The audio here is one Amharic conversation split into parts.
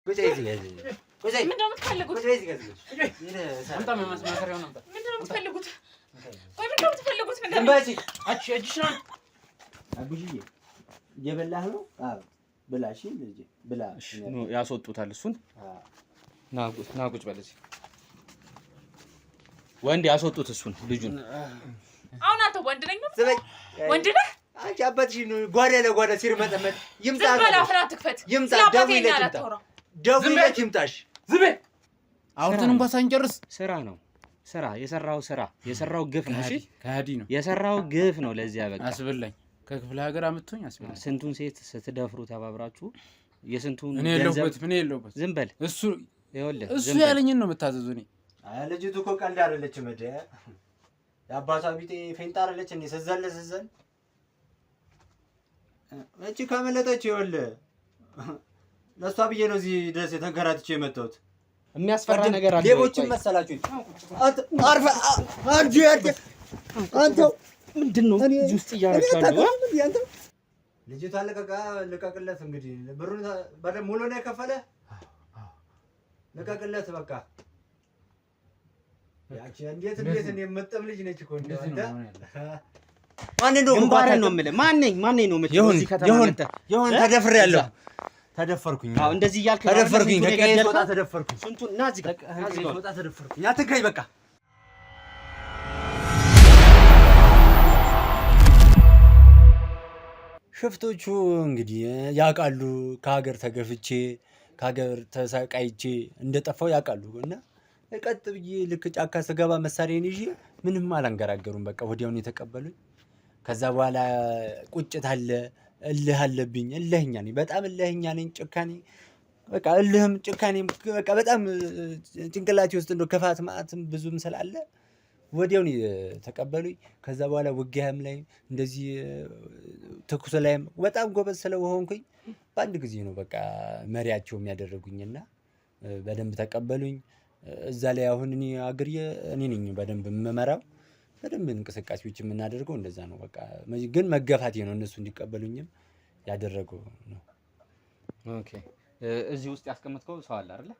ምንድን ነው የምትፈልጉት? ምንድን ነው የምትፈልጉት? ቆይ ምንድን ነው የምትፈልጉት? አቡሽዬ እየበላህ ነው? ብላ። እሺ ልጄ ብላ። ያስወጡታል እሱን። ና ቁጭ በል እዚህ። ወንድ ያስወጡት እሱን ልጁን። አሁን አንተ ወንድ ነኝ ነው? ወንድ ነህ? አንቺ አባትሽ ጓዳ ለጓዳ ሲርመጠመጥ ይምጣ። ዝም በል፣ አፍህን አትክፈት። ይምጣ፣ ስለ አባቴ ደውይለት ይሄን ይምጣ። አላታወራም። ደውይለት ይምጣሽ። ዝም በል። አውርተን እንኳን ሳንጨርስ ስራ ነው ስራ፣ የሰራው ስራ የሰራው ግፍ ነው። እሺ ከሃዲ ነው። የሰራው ግፍ ነው። ለዚያ በቃ አስበላኝ። ከክፍለ ሀገር አምጥቶኝ አስበላኝ። ስንቱን ሴት ስትደፍሩ ተባብራችሁ የስንቱን እኔ ገንዘብ የለሁበትም። እኔ የለሁበትም። ዝም በል እሱ ይኸውልህ፣ እሱ ዝም በል። ያለኝን ነው የምታዘዙ። እኔ አይ ልጅቱ እኮ ቀልድ አይደለችም። እንደ የአባቷ ቢጤ ፌንጣ አይደለች እንዴ? ስዘል ስዘል እቺ ካመለጠች ይኸውልህ ለእሷ ብዬ ነው እዚህ ድረስ የተንከራትቼ የመጣሁት። የሚያስፈራ ነገር አለ ወይ? ሌቦችን ቆይ መሰላችሁ? አንተ አርፈህ አንተ አንተ ምንድን ነው እዚህ ውስጥ እያደረግህ ያለው? አንተ ልጅቷን ልቀቃ፣ ልቀቅለት። እንግዲህ ብሩን በደምብ ሙሉ ነው የከፈለ። ልቀቅለት በቃ። ያቺ እንዴት እንዴት እኔ የምጥም ልጅ ነች እኮ እንደው እንደዚህ አንተ ነው መሆን ያለበት። ማን እንደው ግንባርህን ነው የምልህ። ማን ነኝ ማን ነኝ ነው የምትለው? ይሁን እዚህ ከተማ ይሁን መጥተህ ይሁን። እ? ተደፍሬያለሁ፣ ተደፈርኩኝ። አዎ እንደዚህ እያልክ ነው አይደል? ተደፈርኩኝ። ስንቱን ከቀዬ የገደልከው? ስወጣ ተደፈርኩኝ። ስንቱን ና እዚህ ጋር ና እዚህ ጋር ስወጣ ተደፈርኩኝ። አትንካኝ በቃ። ሽፍቶቹ እንግዲህ ያውቃሉ፣ ከሀገር ተገፍቼ ከሀገር ተሰቃይቼ እንደጠፋው ያውቃሉ። እና ቀጥ ብዬ ልክ ጫካ ስገባ መሳሪያን ይዤ ምንም አላንገራገሩም። በቃ ወዲያውኑ የተቀበሉኝ። ከዛ በኋላ ቁጭት አለ፣ እልህ አለብኝ። እልህኛ ነኝ፣ በጣም እልህኛ ነኝ። ጭካኔ በቃ እልህም ጭካኔም በቃ በጣም ጭንቅላቴ ውስጥ እንደው ክፋት መዓትም ብዙም ስላለ ወዲያውኑ የተቀበሉኝ። ከዛ በኋላ ውጊያም ላይ እንደዚህ ተኩስ ላይም በጣም ጎበዝ ስለሆንኩኝ በአንድ ጊዜ ነው በቃ መሪያቸው የሚያደረጉኝና በደንብ ተቀበሉኝ። እዛ ላይ አሁን እኔ አገር እኔ ነኝ በደንብ የምመራው። በደንብ እንቅስቃሴዎች የምናደርገው እንደዛ ነው። በቃ ግን መገፋቴ ነው እነሱ እንዲቀበሉኝም ያደረገው ነው። Okay፣ እዚህ ውስጥ ያስቀመጥከው ሰው አለ አይደለ?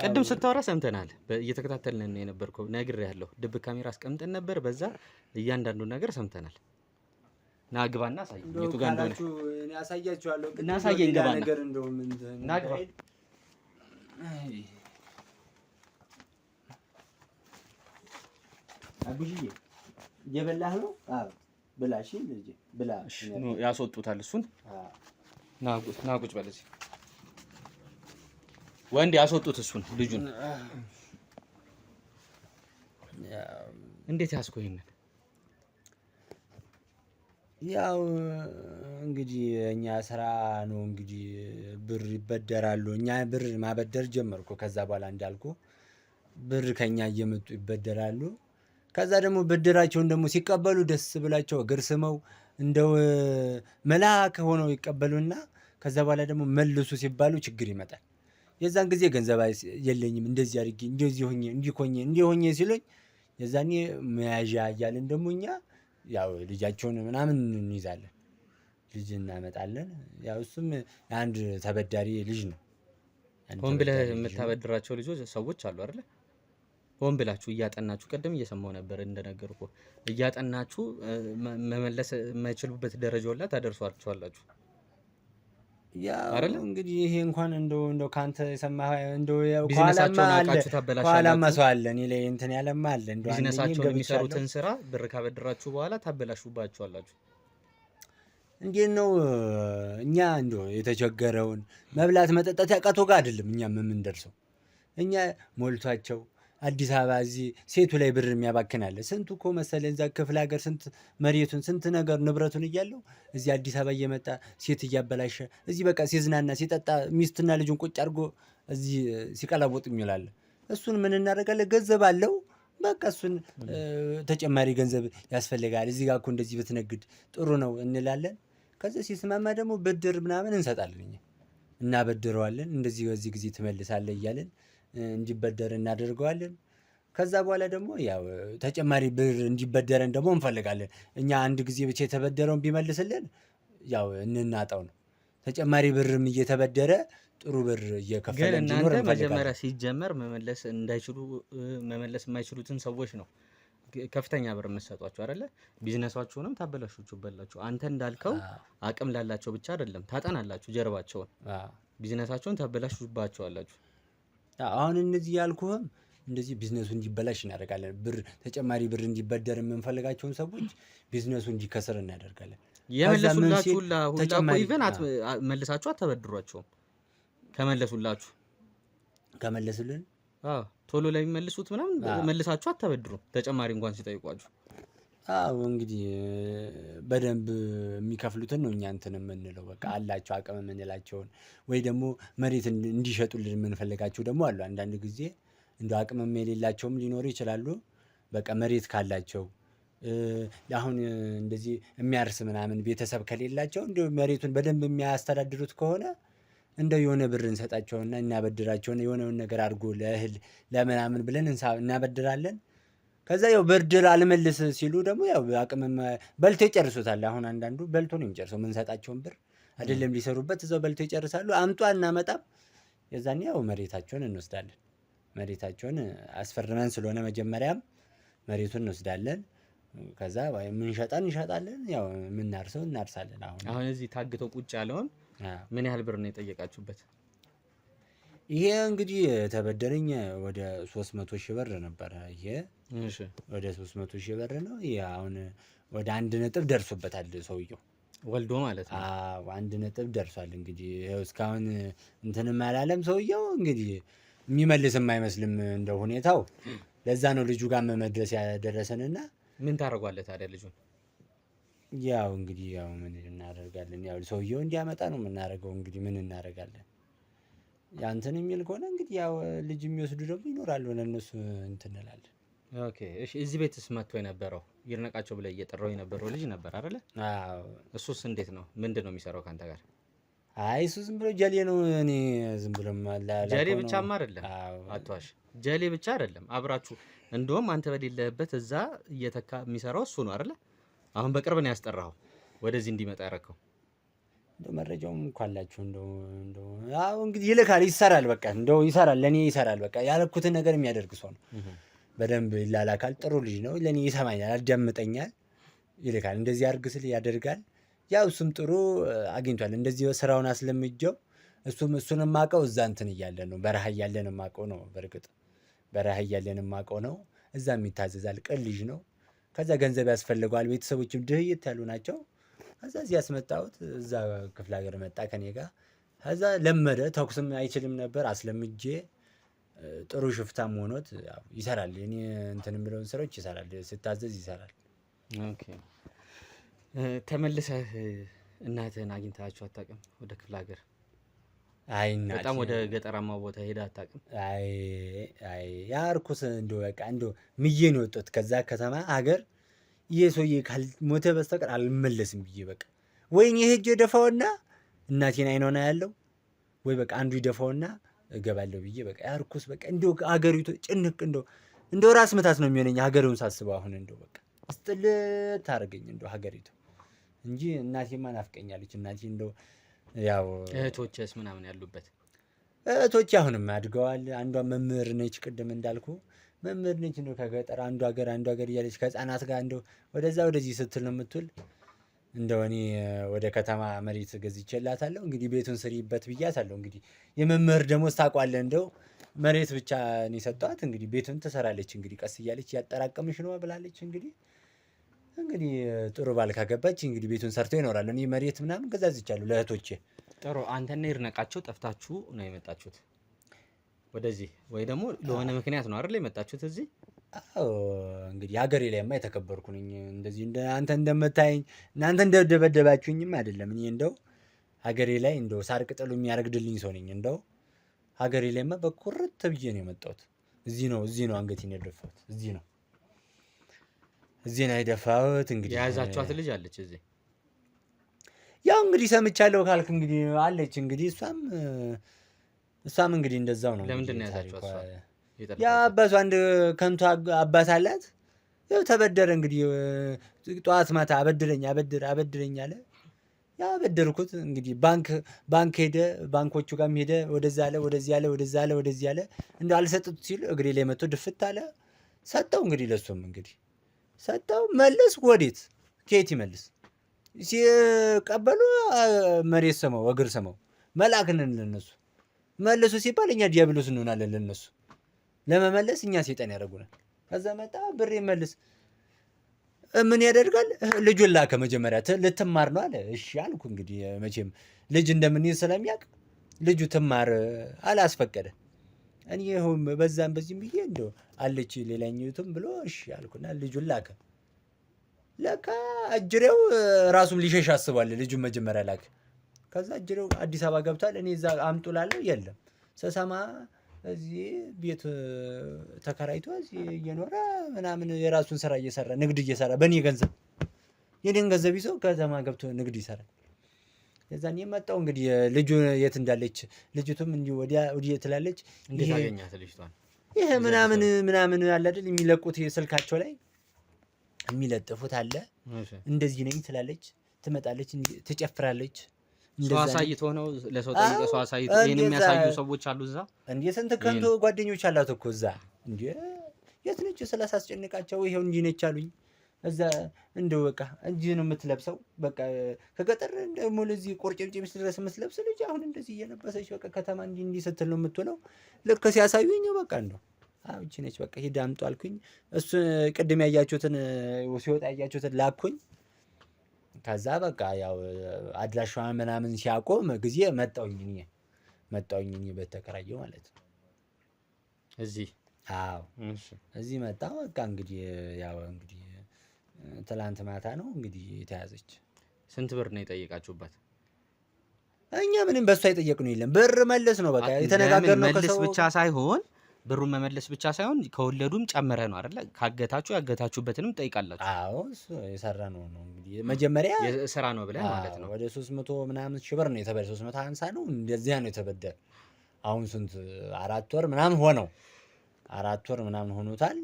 ቅድም ስታወራ ሰምተናል። እየተከታተልን ነው የነበርከው። ነግሬሃለሁ። ድብቅ ካሜራ አስቀምጠን ነበር። በዛ እያንዳንዱን ነገር ሰምተናል። ና ግባና አሳየኝ እንደው የቱ ጋር እንደሆነ። ካላችሁ እኔ አሳያችኋለሁ። ቅድም እና አሳየኝ፣ ሌላ ግባና። ነገር እንደው ምን እንትን ና ግባ። እንዳይል። አቡሽዬ እየበላህ ነው? አዎ ብላ። እሺ ልጄ ብላ። ያስወጡታል እሱን። ና ቁጭ በል እዚህ። ወንድ ያስወጡት እሱን ልጁን። እንዴት ያዝከው ይሄንን? ያው እንግዲህ እኛ ስራ ነው እንግዲህ ብር ይበደራሉ። እኛ ብር ማበደር ጀመርኩ። ከዛ በኋላ እንዳልኩ ብር ከኛ እየመጡ ይበደራሉ። ከዛ ደግሞ ብድራቸውን ደግሞ ሲቀበሉ ደስ ብላቸው እግር ስመው እንደው መልአክ ሆነው ይቀበሉና ከዛ በኋላ ደግሞ መልሱ ሲባሉ ችግር ይመጣል። የዛን ጊዜ ገንዘብ የለኝም እንደዚህ አድርጌ እንደዚህ ሆኜ እንዲህ ሆኜ እንዲህ ሆኜ ሲሉኝ የዛኔ መያዣ እያልን ደግሞ እኛ ያው ልጃቸውን ምናምን እንይዛለን፣ ልጅ እናመጣለን። ያው እሱም የአንድ ተበዳሪ ልጅ ነው። አንድ ሆን ብለህ ተበዳሪ ልጅ ነው። የምታበድራቸው ልጆች ሰዎች አሉ አይደለ? ሆን ብላችሁ እያጠናችሁ፣ ቅድም እየሰማሁ ነበር እንደነገርኩህ፣ እያጠናችሁ መመለስ የማይችሉበት ደረጃ ላይ ታደርሷቸዋላችሁ። ያው አይደለ? እንግዲህ ይሄ እንኳን እንደው እንደው ካንተ የሰማህ እንደው ያው ቢዝነሳቸውን ከኋላማ አለ፣ አውቃችሁ ታበላሻላችሁ። ከኋላማ ሰው አለ፣ እኔ ላይ እንትን ያለማ አለ። እንደው አንዴ እኔ ቢዝነሳቸውን ገብቻለሁ። የሚሰሩትን ስራ ብር ካበድራችሁ በኋላ ታበላሹባቸዋላችሁ። እንዴት ነው እኛ እንደው የተቸገረውን መብላት መጠጣት ያቃተው ጋር አይደለም እኛም የምንደርሰው። እኛ ሞልቷቸው አዲስ አበባ እዚህ ሴቱ ላይ ብር የሚያባክን አለ። ስንቱ እኮ መሰለህ እዛ ክፍለ ሀገር ስንት መሬቱን ስንት ነገር ንብረቱን እያለው እዚህ አዲስ አበባ እየመጣ ሴት እያበላሸ እዚህ በቃ ሲዝናና ሲጠጣ ሚስትና ልጁን ቁጭ አድርጎ እዚህ ሲቀላወጥ የሚውል። እሱን ምን እናደርጋለን? ገንዘብ አለው በቃ እሱን ተጨማሪ ገንዘብ ያስፈልጋል፣ እዚህ ጋር እኮ እንደዚህ ብትነግድ ጥሩ ነው እንላለን። ከዛ ሲስማማ ደግሞ ብድር ምናምን እንሰጣለን፣ እኛ እናበድረዋለን። እንደዚህ በዚህ ጊዜ ትመልሳለህ እያልን እንዲበደር እናደርገዋለን። ከዛ በኋላ ደግሞ ያው ተጨማሪ ብር እንዲበደረን ደግሞ እንፈልጋለን። እኛ አንድ ጊዜ ብቻ የተበደረውን ቢመልስልን ያው እንናጠው ነው። ተጨማሪ ብርም እየተበደረ ጥሩ ብር እየከፈለ ግን እንዲኖር እናንተ መጀመሪያ እንፈልጋለን። ሲጀመር መመለስ እንዳይችሉ መመለስ የማይችሉትን ሰዎች ነው ከፍተኛ ብር የምትሰጧቸው አይደለ? ቢዝነሳችሁንም ታበላሹበላችሁ። አንተ እንዳልከው አቅም ላላቸው ብቻ አይደለም፣ ታጠናላችሁ ጀርባቸውን፣ ቢዝነሳቸውን ታበላሹባቸዋላችሁ። አሁን እነዚህ ያልኩህም እንደዚህ ቢዝነሱ እንዲበላሽ እናደርጋለን። ብር ተጨማሪ ብር እንዲበደር የምንፈልጋቸውን ሰዎች ቢዝነሱ እንዲከስር እናደርጋለን። ከዛ ምን የመለሱላችሁ ሲል ሁላ ሁላ እኮ ተጨማሪ even መልሳችሁ አታበድሯቸውም። ከመለሱላችሁ ከመለሱልን አዎ፣ ቶሎ ለሚመልሱት ምናምን መልሳችሁ አታበድሩም። ተጨማሪ እንኳን ሲጠይቋችሁ አዎ እንግዲህ በደንብ የሚከፍሉትን ነው እኛ እንትን የምንለው፣ በቃ አላቸው አቅም የምንላቸውን ወይ ደግሞ መሬት እንዲሸጡልን የምንፈልጋቸው ደግሞ አሉ። አንዳንድ ጊዜ እንደ አቅምም የሌላቸውም ሊኖሩ ይችላሉ። በቃ መሬት ካላቸው አሁን እንደዚህ የሚያርስ ምናምን ቤተሰብ ከሌላቸው እንዲሁ መሬቱን በደንብ የሚያስተዳድሩት ከሆነ እንደው የሆነ ብር እንሰጣቸውና እናበድራቸውና የሆነውን ነገር አድርጎ ለእህል ለምናምን ብለን እናበድራለን። ከዛ ያው ብድር አልመልስ ሲሉ ደግሞ ያው አቅምም በልቶ ይጨርሱታል። አሁን አንዳንዱ በልቶ ነው የሚጨርሰው። የምንሰጣቸውን ብር አይደለም ሊሰሩበት እዛው በልቶ ይጨርሳሉ። አምጡ አናመጣም። የዛኔ ያው መሬታቸውን እንወስዳለን። መሬታቸውን አስፈርመን ስለሆነ መጀመሪያም መሬቱን እንወስዳለን። ከዛ የምንሸጠን እንሸጣለን፣ ያው የምናርሰው እናርሳለን። አሁን አሁን እዚህ ታግቶ ቁጭ ያለውን ምን ያህል ብር ነው የጠየቃችሁበት? ይሄ እንግዲህ የተበደረኝ ወደ 300 ሺህ ብር ነበረ። ይሄ ወደ 300 ሺህ ብር ነው። ይሄ አሁን ወደ 1 ነጥብ ደርሶበታል ሰውየው ወልዶ ማለት ነው። አዎ 1 ነጥብ ደርሷል። እንግዲህ ይኸው እስካሁን እንትንም አላለም ሰውየው። እንግዲህ የሚመልስም አይመስልም እንደ ሁኔታው። ለዛ ነው ልጁ ጋር መድረስ ያደረሰንና ምን ታደርጓለህ ታዲያ ልጁን? ያው እንግዲህ ያው ምን እናደርጋለን? ያው ሰውየው እንዲያመጣ ነው የምናደርገው። እንግዲህ ምን እናደርጋለን? ያንተን የሚል ከሆነ እንግዲህ ያው ልጅ የሚወስዱ ደግሞ ይኖራሉ። ለእነሱ እንትን እንላለን። Okay እሺ። እዚህ ቤትስ መጥቶ የነበረው ይድነቃቸው ብለህ እየጠራው የነበረው ልጅ ነበር አይደለ? አዎ። እሱስ እንዴት ነው? ምንድን ነው የሚሰራው ከአንተ ጋር? አይ እሱ ዝም ብሎ ጀሌ ነው። እኔ ዝም ብሎ ጀሌ ብቻማ አይደለም፣ አትዋሽ። ጀሌ ብቻ አይደለም። አብራችሁ እንደውም አንተ በሌለህበት እዛ እየተካ የሚሰራው እሱ ነው አይደለ? አሁን በቅርብ ነው ያስጠራኸው ወደዚህ እንዲመጣ ያረከው። እንደው መረጃውም እኮ አላችሁ። እንደው እንደው አዎ እንግዲህ ይልካል፣ ይሰራል። በቃ እንደው ይሰራል፣ ለኔ ይሰራል። በቃ ያልኩትን ነገር የሚያደርግ ሰው ነው። በደንብ ይላላካል። ጥሩ ልጅ ነው። ለኔ ይሰማኛል፣ ያዳምጠኛል፣ ይልካል። እንደዚህ አድርግ ስል ያደርጋል። ያው እሱም ጥሩ አግኝቷል። እንደዚህ ስራውን አስለምጀው እሱም እሱን የማውቀው እዛ እንትን እያለ ነው፣ በረሃ እያለን የማውቀው ነው። በእርግጥ በረሃ እያለን የማውቀው ነው። እዛም ይታዘዛል። ቅን ልጅ ነው። ከዛ ገንዘብ ያስፈልገዋል። ቤተሰቦችም ድህይት ያሉ ናቸው። ከዛ እዚህ ያስመጣሁት እዛ ክፍለ ሀገር መጣ ከኔ ጋር። ከዛ ለመደ። ተኩስም አይችልም ነበር አስለምጄ ጥሩ ሽፍታም ሆኖት ይሰራል። እኔ እንትን የምለውን ስራዎች ይሰራል። ስታዘዝ ይሰራል። Okay። ተመልሰህ እናትህን አግኝተሃቸው አታውቅም? ወደ ክፍለ ሀገር አይ እናቴ በጣም ወደ ገጠራማ ቦታ ሄደህ አታውቅም? አይ አይ ያ እርኩስ እንደው በቃ እንደው ምዬ ነው የወጣሁት ከዛ ከተማ ሀገር። ይሄ ሰውዬ ካልሞተ በስተቀር አልመለስም ብዬ በቃ ወይ እኔ ሄጄ ደፋውና እናቴን አይኗን ያለው ወይ በቃ አንዱ ይደፋውና እገባለሁ ብዬ በቃ ያ እርኩስ በቃ እንደው ሀገሪቱ ጭንቅ እንደው እንደው ራስ ምታት ነው የሚሆነኝ ሀገሬውን ሳስበው አሁን እንደው በቃ ስጥልት ታደርገኝ እንደው ሀገሪቱ እንጂ እናቴማ ናፍቀኛለች። እናቴ እንደው ያው እህቶችስ ምናምን ያሉበት እህቶቼ አሁንም አድገዋል። አንዷ መምህር ነች፣ ቅድም እንዳልኩ መምህር ነች። እንደው ከገጠር አንዱ ሀገር አንዱ ሀገር እያለች ከህፃናት ጋር እንደው ወደዛ ወደዚህ ስትል ነው የምትውል። እንደው እኔ ወደ ከተማ መሬት ገዝቼላታለሁ። እንግዲህ ቤቱን ስሪበት ብያታለሁ። እንግዲህ የመምህር ደሞዝ ታውቋለህ። እንደው መሬት ብቻ ነው የሰጠኋት። እንግዲህ ቤቱን ትሰራለች። እንግዲህ ቀስ እያለች እያጠራቀምሽ ነው ብላለች። እንግዲህ እንግዲህ ጥሩ ባል ካገባች እንግዲህ ቤቱን ሰርቶ ይኖራል። እኔ መሬት ምናምን ገዛዝቻለሁ ለእህቶቼ። ጥሩ። አንተና ይድነቃቸው ጠፍታችሁ ነው የመጣችሁት ወደዚህ፣ ወይ ደግሞ ለሆነ ምክንያት ነው አይደል የመጣችሁት እዚህ? አዎ እንግዲህ ሀገሬ ላይማ የተከበርኩ ነኝ። እንደዚህ እንደ አንተ እንደምታየኝ እናንተ እንደደበደባችሁኝም አይደለም። እኔ እንደው ሀገሬ ላይ እንደው ሳር ቅጠሉ የሚያረግድልኝ ሰው ነኝ። እንደው ሀገሬ ላይማ በኩርት ብዬ ነው የመጣሁት። እዚህ ነው አንገቴን የደፋሁት። እዚህ ነው የደፋሁት። እንግዲህ የያዛችኋት ልጅ አለች እዚህ። ያው እንግዲህ ሰምቻለሁ ካልክ እንግዲህ አለች እንግዲህ እሷም እንግዲህ እንደዛው ነው። ለምንድን ነው እንግዲህ የያዛችኋት ታሪኳ። እሷን? ያ የጠለፋችኋት? አባቱ አንድ ከንቱ አባት አላት። ያው ተበደረ እንግዲህ ጠዋት ማታ አበድረኝ አበድር አበድረኝ አለ። ያበደርኩት እንግዲህ ባንክ ሄደ፣ ባንኮቹ ጋርም ሄደ፣ ወደዛ አለ፣ ወደዚህ አለ፣ ወደዛ አለ፣ ወደዚህ አለ። እንደ አልሰጡት ሲል እግሬ ላይ መጥቶ ድፍት አለ። ሰጠው እንግዲህ ለሱም እንግዲህ ሰጠው። መልስ ወዴት ከየት ይመልስ? ሲቀበሉ መሬት ስመው እግር ስመው መልአክ ነን ለነሱ። መልሱ ሲባል እኛ ዲያብሎስ እንሆናለን ለነሱ። ለመመለስ እኛ ሴጣን ያደርጉናል። ከዛ መጣ ብሬ መልስ ምን ያደርጋል? ልጁን ላከ። መጀመሪያ ልትማር ነው አለ። እሺ አልኩ። እንግዲህ መቼም ልጅ እንደምንይዝ ስለሚያውቅ ልጁ ትማር አላስፈቀደ። እኔ ይኸው በዛም በዚህም ብዬ እንደው አለች ሌላኛቱም ብሎ እሺ አልኩና ልጁን ላከ። ለካ አጅሬው ራሱም ሊሸሽ አስቧል። ልጁን መጀመሪያ ላከ። ከዛ አጅሬው አዲስ አበባ ገብቷል። እኔ እዛ አምጡ ላለው የለም ስሰማ እዚህ ቤት ተከራይቶ እዚህ እየኖረ ምናምን የራሱን ስራ እየሰራ ንግድ እየሰራ በእኔ ገንዘብ የኔን ገንዘብ ይዞ ከተማ ገብቶ ንግድ ይሰራል። የዛኔ የመጣው እንግዲህ ልጁ የት እንዳለች ልጅቱም እንዲህ ወዲያ ወዲህ ትላለች። እንዴት አገኛት ልጅቷን? ይሄ ምናምን ምናምን አለ አይደል የሚለቁት ስልካቸው ላይ የሚለጥፉት አለ። እንደዚህ ነኝ ትላለች፣ ትመጣለች፣ ትጨፍራለች። ሰው አሳይቶ ነው ለሰው ጠይቀህ ሰው አሳይቶ ይሄን የሚያሳዩ ሰዎች አሉ እዛ። እንዴ ስንት ከንቱ ጓደኞች አላት እኮ እዛ። እንዴ የት ነች ስላሳስጨንቃቸው ይሄው እንዲህ ነች አሉኝ። እዛ እንደው በቃ እንዲህ ነው የምትለብሰው። በቃ ከገጠር ደግሞ ለዚህ ቁርጭምጭሚት ድረስ የምትለብስ ልጅ አሁን እንደዚህ እየለበሰች በቃ ከተማ እንዲህ እንዲህ ስትል ነው የምትውለው። ልክ ሲያሳዩኝ በቃ እንደው አዎ ይህቺ ነች በቃ ሂድ አምጡ አልኩኝ። እሱ ቅድም ያያችሁትን ሲወጣ ያያችሁትን ላኩኝ። ከዛ በቃ ያው አድራሻዋን ምናምን ሲያቆም ጊዜ መጣሁኝ እኔ መጣሁኝ እኔ በተከራየው ማለት ነው። እዚህ አዎ እዚህ መጣ። በቃ እንግዲህ ያው እንግዲህ ትላንት ማታ ነው እንግዲህ የተያዘች። ስንት ብር ነው የጠየቃችሁባት? እኛ ምንም በእሷ የጠየቅነው የለም። ብር መለስ ነው በቃ የተነጋገርነው መልስ ከሰው ብቻ ሳይሆን ብሩን መመለስ ብቻ ሳይሆን ከወለዱም ጨምረ ነው አይደለ? ካገታችሁ ያገታችሁበትንም ጠይቃላችሁ። አዎ እሱ የሰራ ነው ነው እንግዲህ መጀመሪያ ስራ ነው ብለህ ማለት ነው። ወደ 300 ምናምን ሺህ ብር ነው የተበደረ። 350 ነው እንደዚያ ነው የተበደረ። አሁን ስንት 4 ወር ምናምን ሆነው 4 ወር ምናምን ሆኖታል።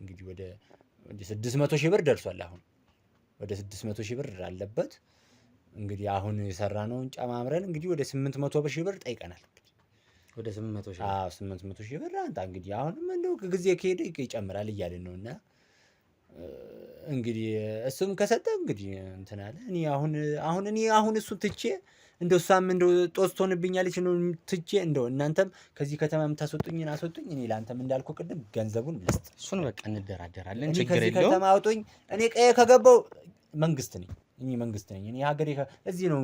እንግዲህ ወደ 600 ሺህ ብር ደርሷል። አሁን ወደ 600 ሺህ ብር አለበት። እንግዲህ አሁን የሰራነውን ጨማምረን እንግዲህ ወደ 800 ሺህ ብር ጠይቀናል። ወደ 800 ሺህ ብር። አዎ 800 ሺህ ብር አንተ እንግዲህ አሁንም እንደው ጊዜ ከሄደ ይጨምራል እያልን ነው። እና እንግዲህ እሱም ከሰጠ እንግዲህ እንትን አለ። እኔ አሁን አሁን እኔ አሁን እሱን ትቼ እንደው እሷም እንደው ጦስ ትሆንብኛለች እንደው ትቼ እንደው እናንተም ከዚህ ከተማ የምታስወጡኝን አስወጡኝ። እኔ ለአንተም እንዳልኩ ቅድም ገንዘቡን ልስጥ። እሱን በቃ እንደራደራለን፣ ችግር ከዚህ የለውም። ከተማ አውጡኝ። እኔ ቀዬ ከገባው መንግስት ነኝ። እኔ መንግስት ነኝ። እኔ ሀገሬ እዚህ ነው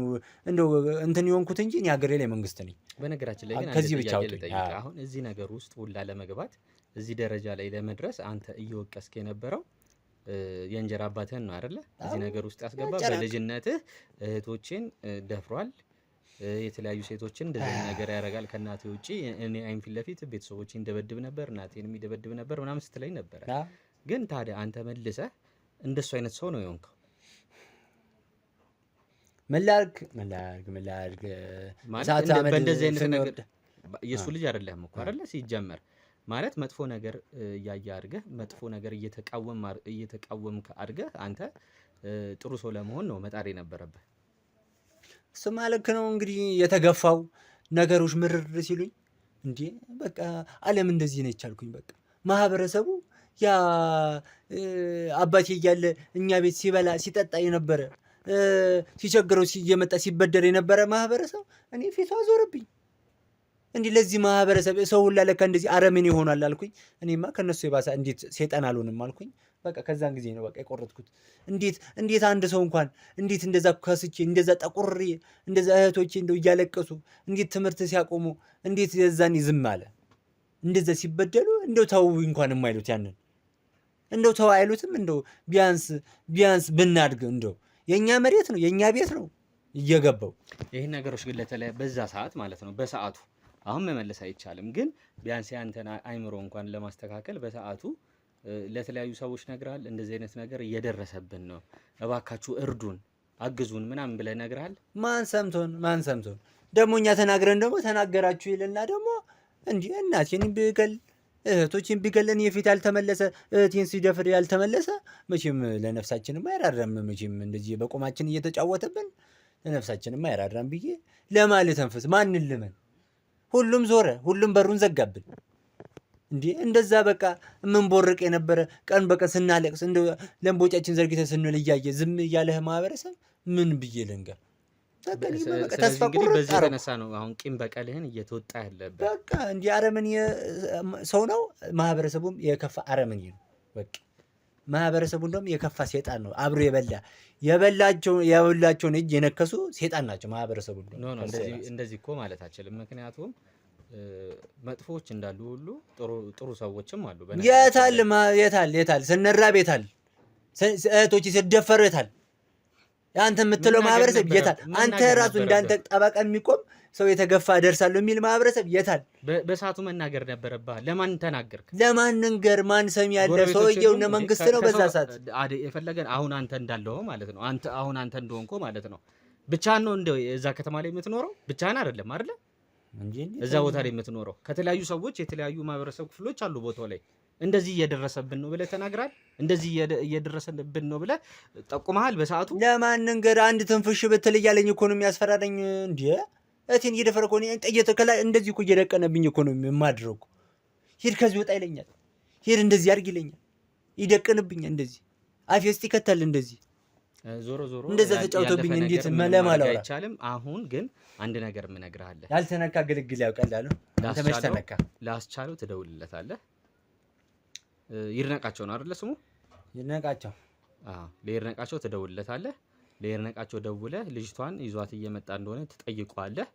እንደው እንትን የሆንኩት እንጂ እኔ ሀገሬ ላይ መንግስት ነኝ። በነገራችን ላይ ግን ከዚህ ብቻ ጥያቄ አውጡኝ። ልጠይቅህ። አሁን እዚህ ነገር ውስጥ ሁላ ለመግባት እዚህ ደረጃ ላይ ለመድረስ አንተ እየወቀስክ የነበረው የእንጀራ አባትህን ነው አይደለ? እዚህ ነገር ውስጥ ያስገባ በልጅነትህ እህቶቼን ደፍሯል፣ የተለያዩ ሴቶችን እንደዚህ ነገር ያደርጋል ከእናቴ ውጪ። እኔ አይን ፊት ለፊት ቤተሰቦቼን ደበድብ ነበር፣ እናቴንም ይደበድብ ነበር ምናምን ስትለኝ ነበረ። ግን ታዲያ አንተ መልሰህ እንደሱ አይነት ሰው ነው የሆንከው። ምን ላድርግ ምን ላድርግ ምን ላድርግ? ማለት በእንደዚህ አይነት ነገር የእሱ ልጅ አይደለህም እኮ አይደለ? ሲጀመር ማለት መጥፎ ነገር እያየ አድርገህ መጥፎ ነገር እየተቃወምክ አድርገህ አንተ ጥሩ ሰው ለመሆን ነው መጣር የነበረብህ። እሱማ ልክ ነው። እንግዲህ የተገፋው ነገሮች ምርር ሲሉኝ እንዴ በቃ ዓለም እንደዚህ ነች አልኩኝ። በቃ ማህበረሰቡ ያ አባቴ እያለ እኛ ቤት ሲበላ ሲጠጣ የነበረ ሲቸግረው እየመጣ ሲበደር የነበረ ማህበረሰብ እኔ ፊቱ አዞረብኝ። እንዲህ ለዚህ ማህበረሰብ ሰው ሁላ ለካ እንደዚህ አረመኔ ይሆናል አልኩኝ። እኔማ ከነሱ የባሰ እንዴት ሴጣን አልሆንም አልኩኝ። በቃ ከዛን ጊዜ ነው በቃ የቆረጥኩት። እንዴት እንዴት አንድ ሰው እንኳን እንዴት እንደዛ ከስቼ እንደዛ ጠቁሬ እንደዛ እህቶቼ እንደው እያለቀሱ እንዴት ትምህርት ሲያቆሙ እንዴት የዛኔ ዝም አለ? እንደዛ ሲበደሉ እንደው ተው እንኳን የማይሉት ያንን እንደው ተው አይሉትም። እንደው ቢያንስ ቢያንስ ብናድግ እንደው የኛ መሬት ነው የኛ ቤት ነው እየገባው ይህን ነገሮች ግን ለተለያ በዛ ሰዓት ማለት ነው በሰዓቱ አሁን መመለስ አይቻልም፣ ግን ቢያንስ ያንተን አይምሮ እንኳን ለማስተካከል በሰዓቱ ለተለያዩ ሰዎች ነግረሃል። እንደዚህ አይነት ነገር እየደረሰብን ነው፣ እባካችሁ እርዱን፣ አግዙን ምናምን ብለህ ነግረሃል። ማን ሰምቶን ማን ሰምቶን ደግሞ እኛ ተናግረን ደግሞ ተናገራችሁ ይልና ደግሞ እንዲህ እናቴን ቢገል እህቶችን ቢገል እኔ ፊት ያልተመለሰ እህቴን ሲደፍር ያልተመለሰ መቼም ለነፍሳችንም አይራራም። መቼም እንደዚህ በቆማችን እየተጫወተብን ለነፍሳችንም አይራራም ብዬ ለማን ልተንፍስ? ማንን ልመን? ሁሉም ዞረ፣ ሁሉም በሩን ዘጋብን። እንዴ እንደዛ በቃ የምንቦርቅ የነበረ ቀን በቀን ስናለቅስ እንደ ለምቦጫችን ዘርግተን ስንል እያየ ዝም እያለህ ማህበረሰብ ምን ብዬ ልንገር? በቃ እኔማ በቃ ስለዚህ ተስፋ እንግዲህ ቁርጥ በዚህ አደረኩ። የተነሳ ነው አሁን ቂም በቀልህን እየተወጣ ያለበት። በቃ እንዲህ አረመኔ ሰው ነው። ማህበረሰቡም የከፋ አረመኔ ነው። በቃ ማህበረሰቡ እንደውም የከፋ ሴጣን ነው። አብሮ የበላ የበላቸውን እጅ የነከሱ ሴጣን ናቸው ማህበረሰቡ እንደውም No no ከሰው እንደዚህ የባሰ። እንደዚህ እኮ ማለት አችልም። ምክንያቱም መጥፎዎች እንዳሉ ሁሉ ጥሩ ጥሩ ሰዎችም አሉ። በነገራችን የታል ላይ የታል የታል ስንራብ የታል እህቶች ሲደፈሩ የታል አንተ የምትለው መናገር ማህበረሰብ ነበረ የታል? አንተ መናገር ራሱ እንዳንተ ነበረብህ። ጠበቃ የሚቆም ሰው የተገፋ ደርሳለሁ የሚል ማህበረሰብ የታል? በሰዓቱ መናገር ነበረብህ። ለማን ተናገርክ? ለማን ንገር? ማን ሰሚ ያለ? ጎረቤቶች ሰውየው የሉም እነ እንዴ? መንግስት ነው በዛ ከሰው ሰዓት። የፈለገን አሁን አንተ እንዳለው ማለት ነው። አንተ አሁን አንተ እንደሆንኮ ማለት ነው። ብቻህን ነው እንደ እዛ ከተማ ላይ የምትኖረው? ብቻህን አይደለም አይደለ? እንጂ እንዴት እዛ ቦታ ላይ የምትኖረው ከተለያዩ ሰዎች የተለያዩ ማህበረሰብ ክፍሎች አሉ ቦታው ላይ። እንደዚህ እየደረሰብን ነው ብለህ ተናግራል። እንደዚህ እየደረሰብን ነው ብለህ ጠቁመሃል በሰዓቱ። ለማን ንገር? አንድ ትንፍሽ ብትል እያለኝ እኮ ነው የሚያስፈራረኝ። እንዴ እህቴን እየደፈረ እኮ ነው ጥይት ከላይ እንደዚህ እኮ እየደቀነብኝ እኮ ነው የማድረው እኮ። ሂድ ከዚህ ወጣ ይለኛል። ሂድ እንደዚህ አድርግ ይለኛል። ይደቅንብኛል እንደዚህ አፌ ውስጥ ይከታል እንደዚህ። ዞሮ ዞሮ እንደዛ ተጫውቶብኝ ያለፈ እንዴት ነገር ምንም መለም ማድረግ አላወራ? አይቻልም። አሁን ግን አንድ ነገር የምነግርህ አለ። ያልተነካ ግልግል ያውቃል አሉ። አንተ መች ተነካ? ላስቻለው ትደውልለታለህ። ይድነቃቸው ነው አይደለ ስሙ? ይድነቃቸው። አዎ፣ ለይድነቃቸው ትደውልለታለህ። ለይድነቃቸው ደውለህ ልጅቷን ይዟት እየመጣ እንደሆነ ትጠይቀዋለህ።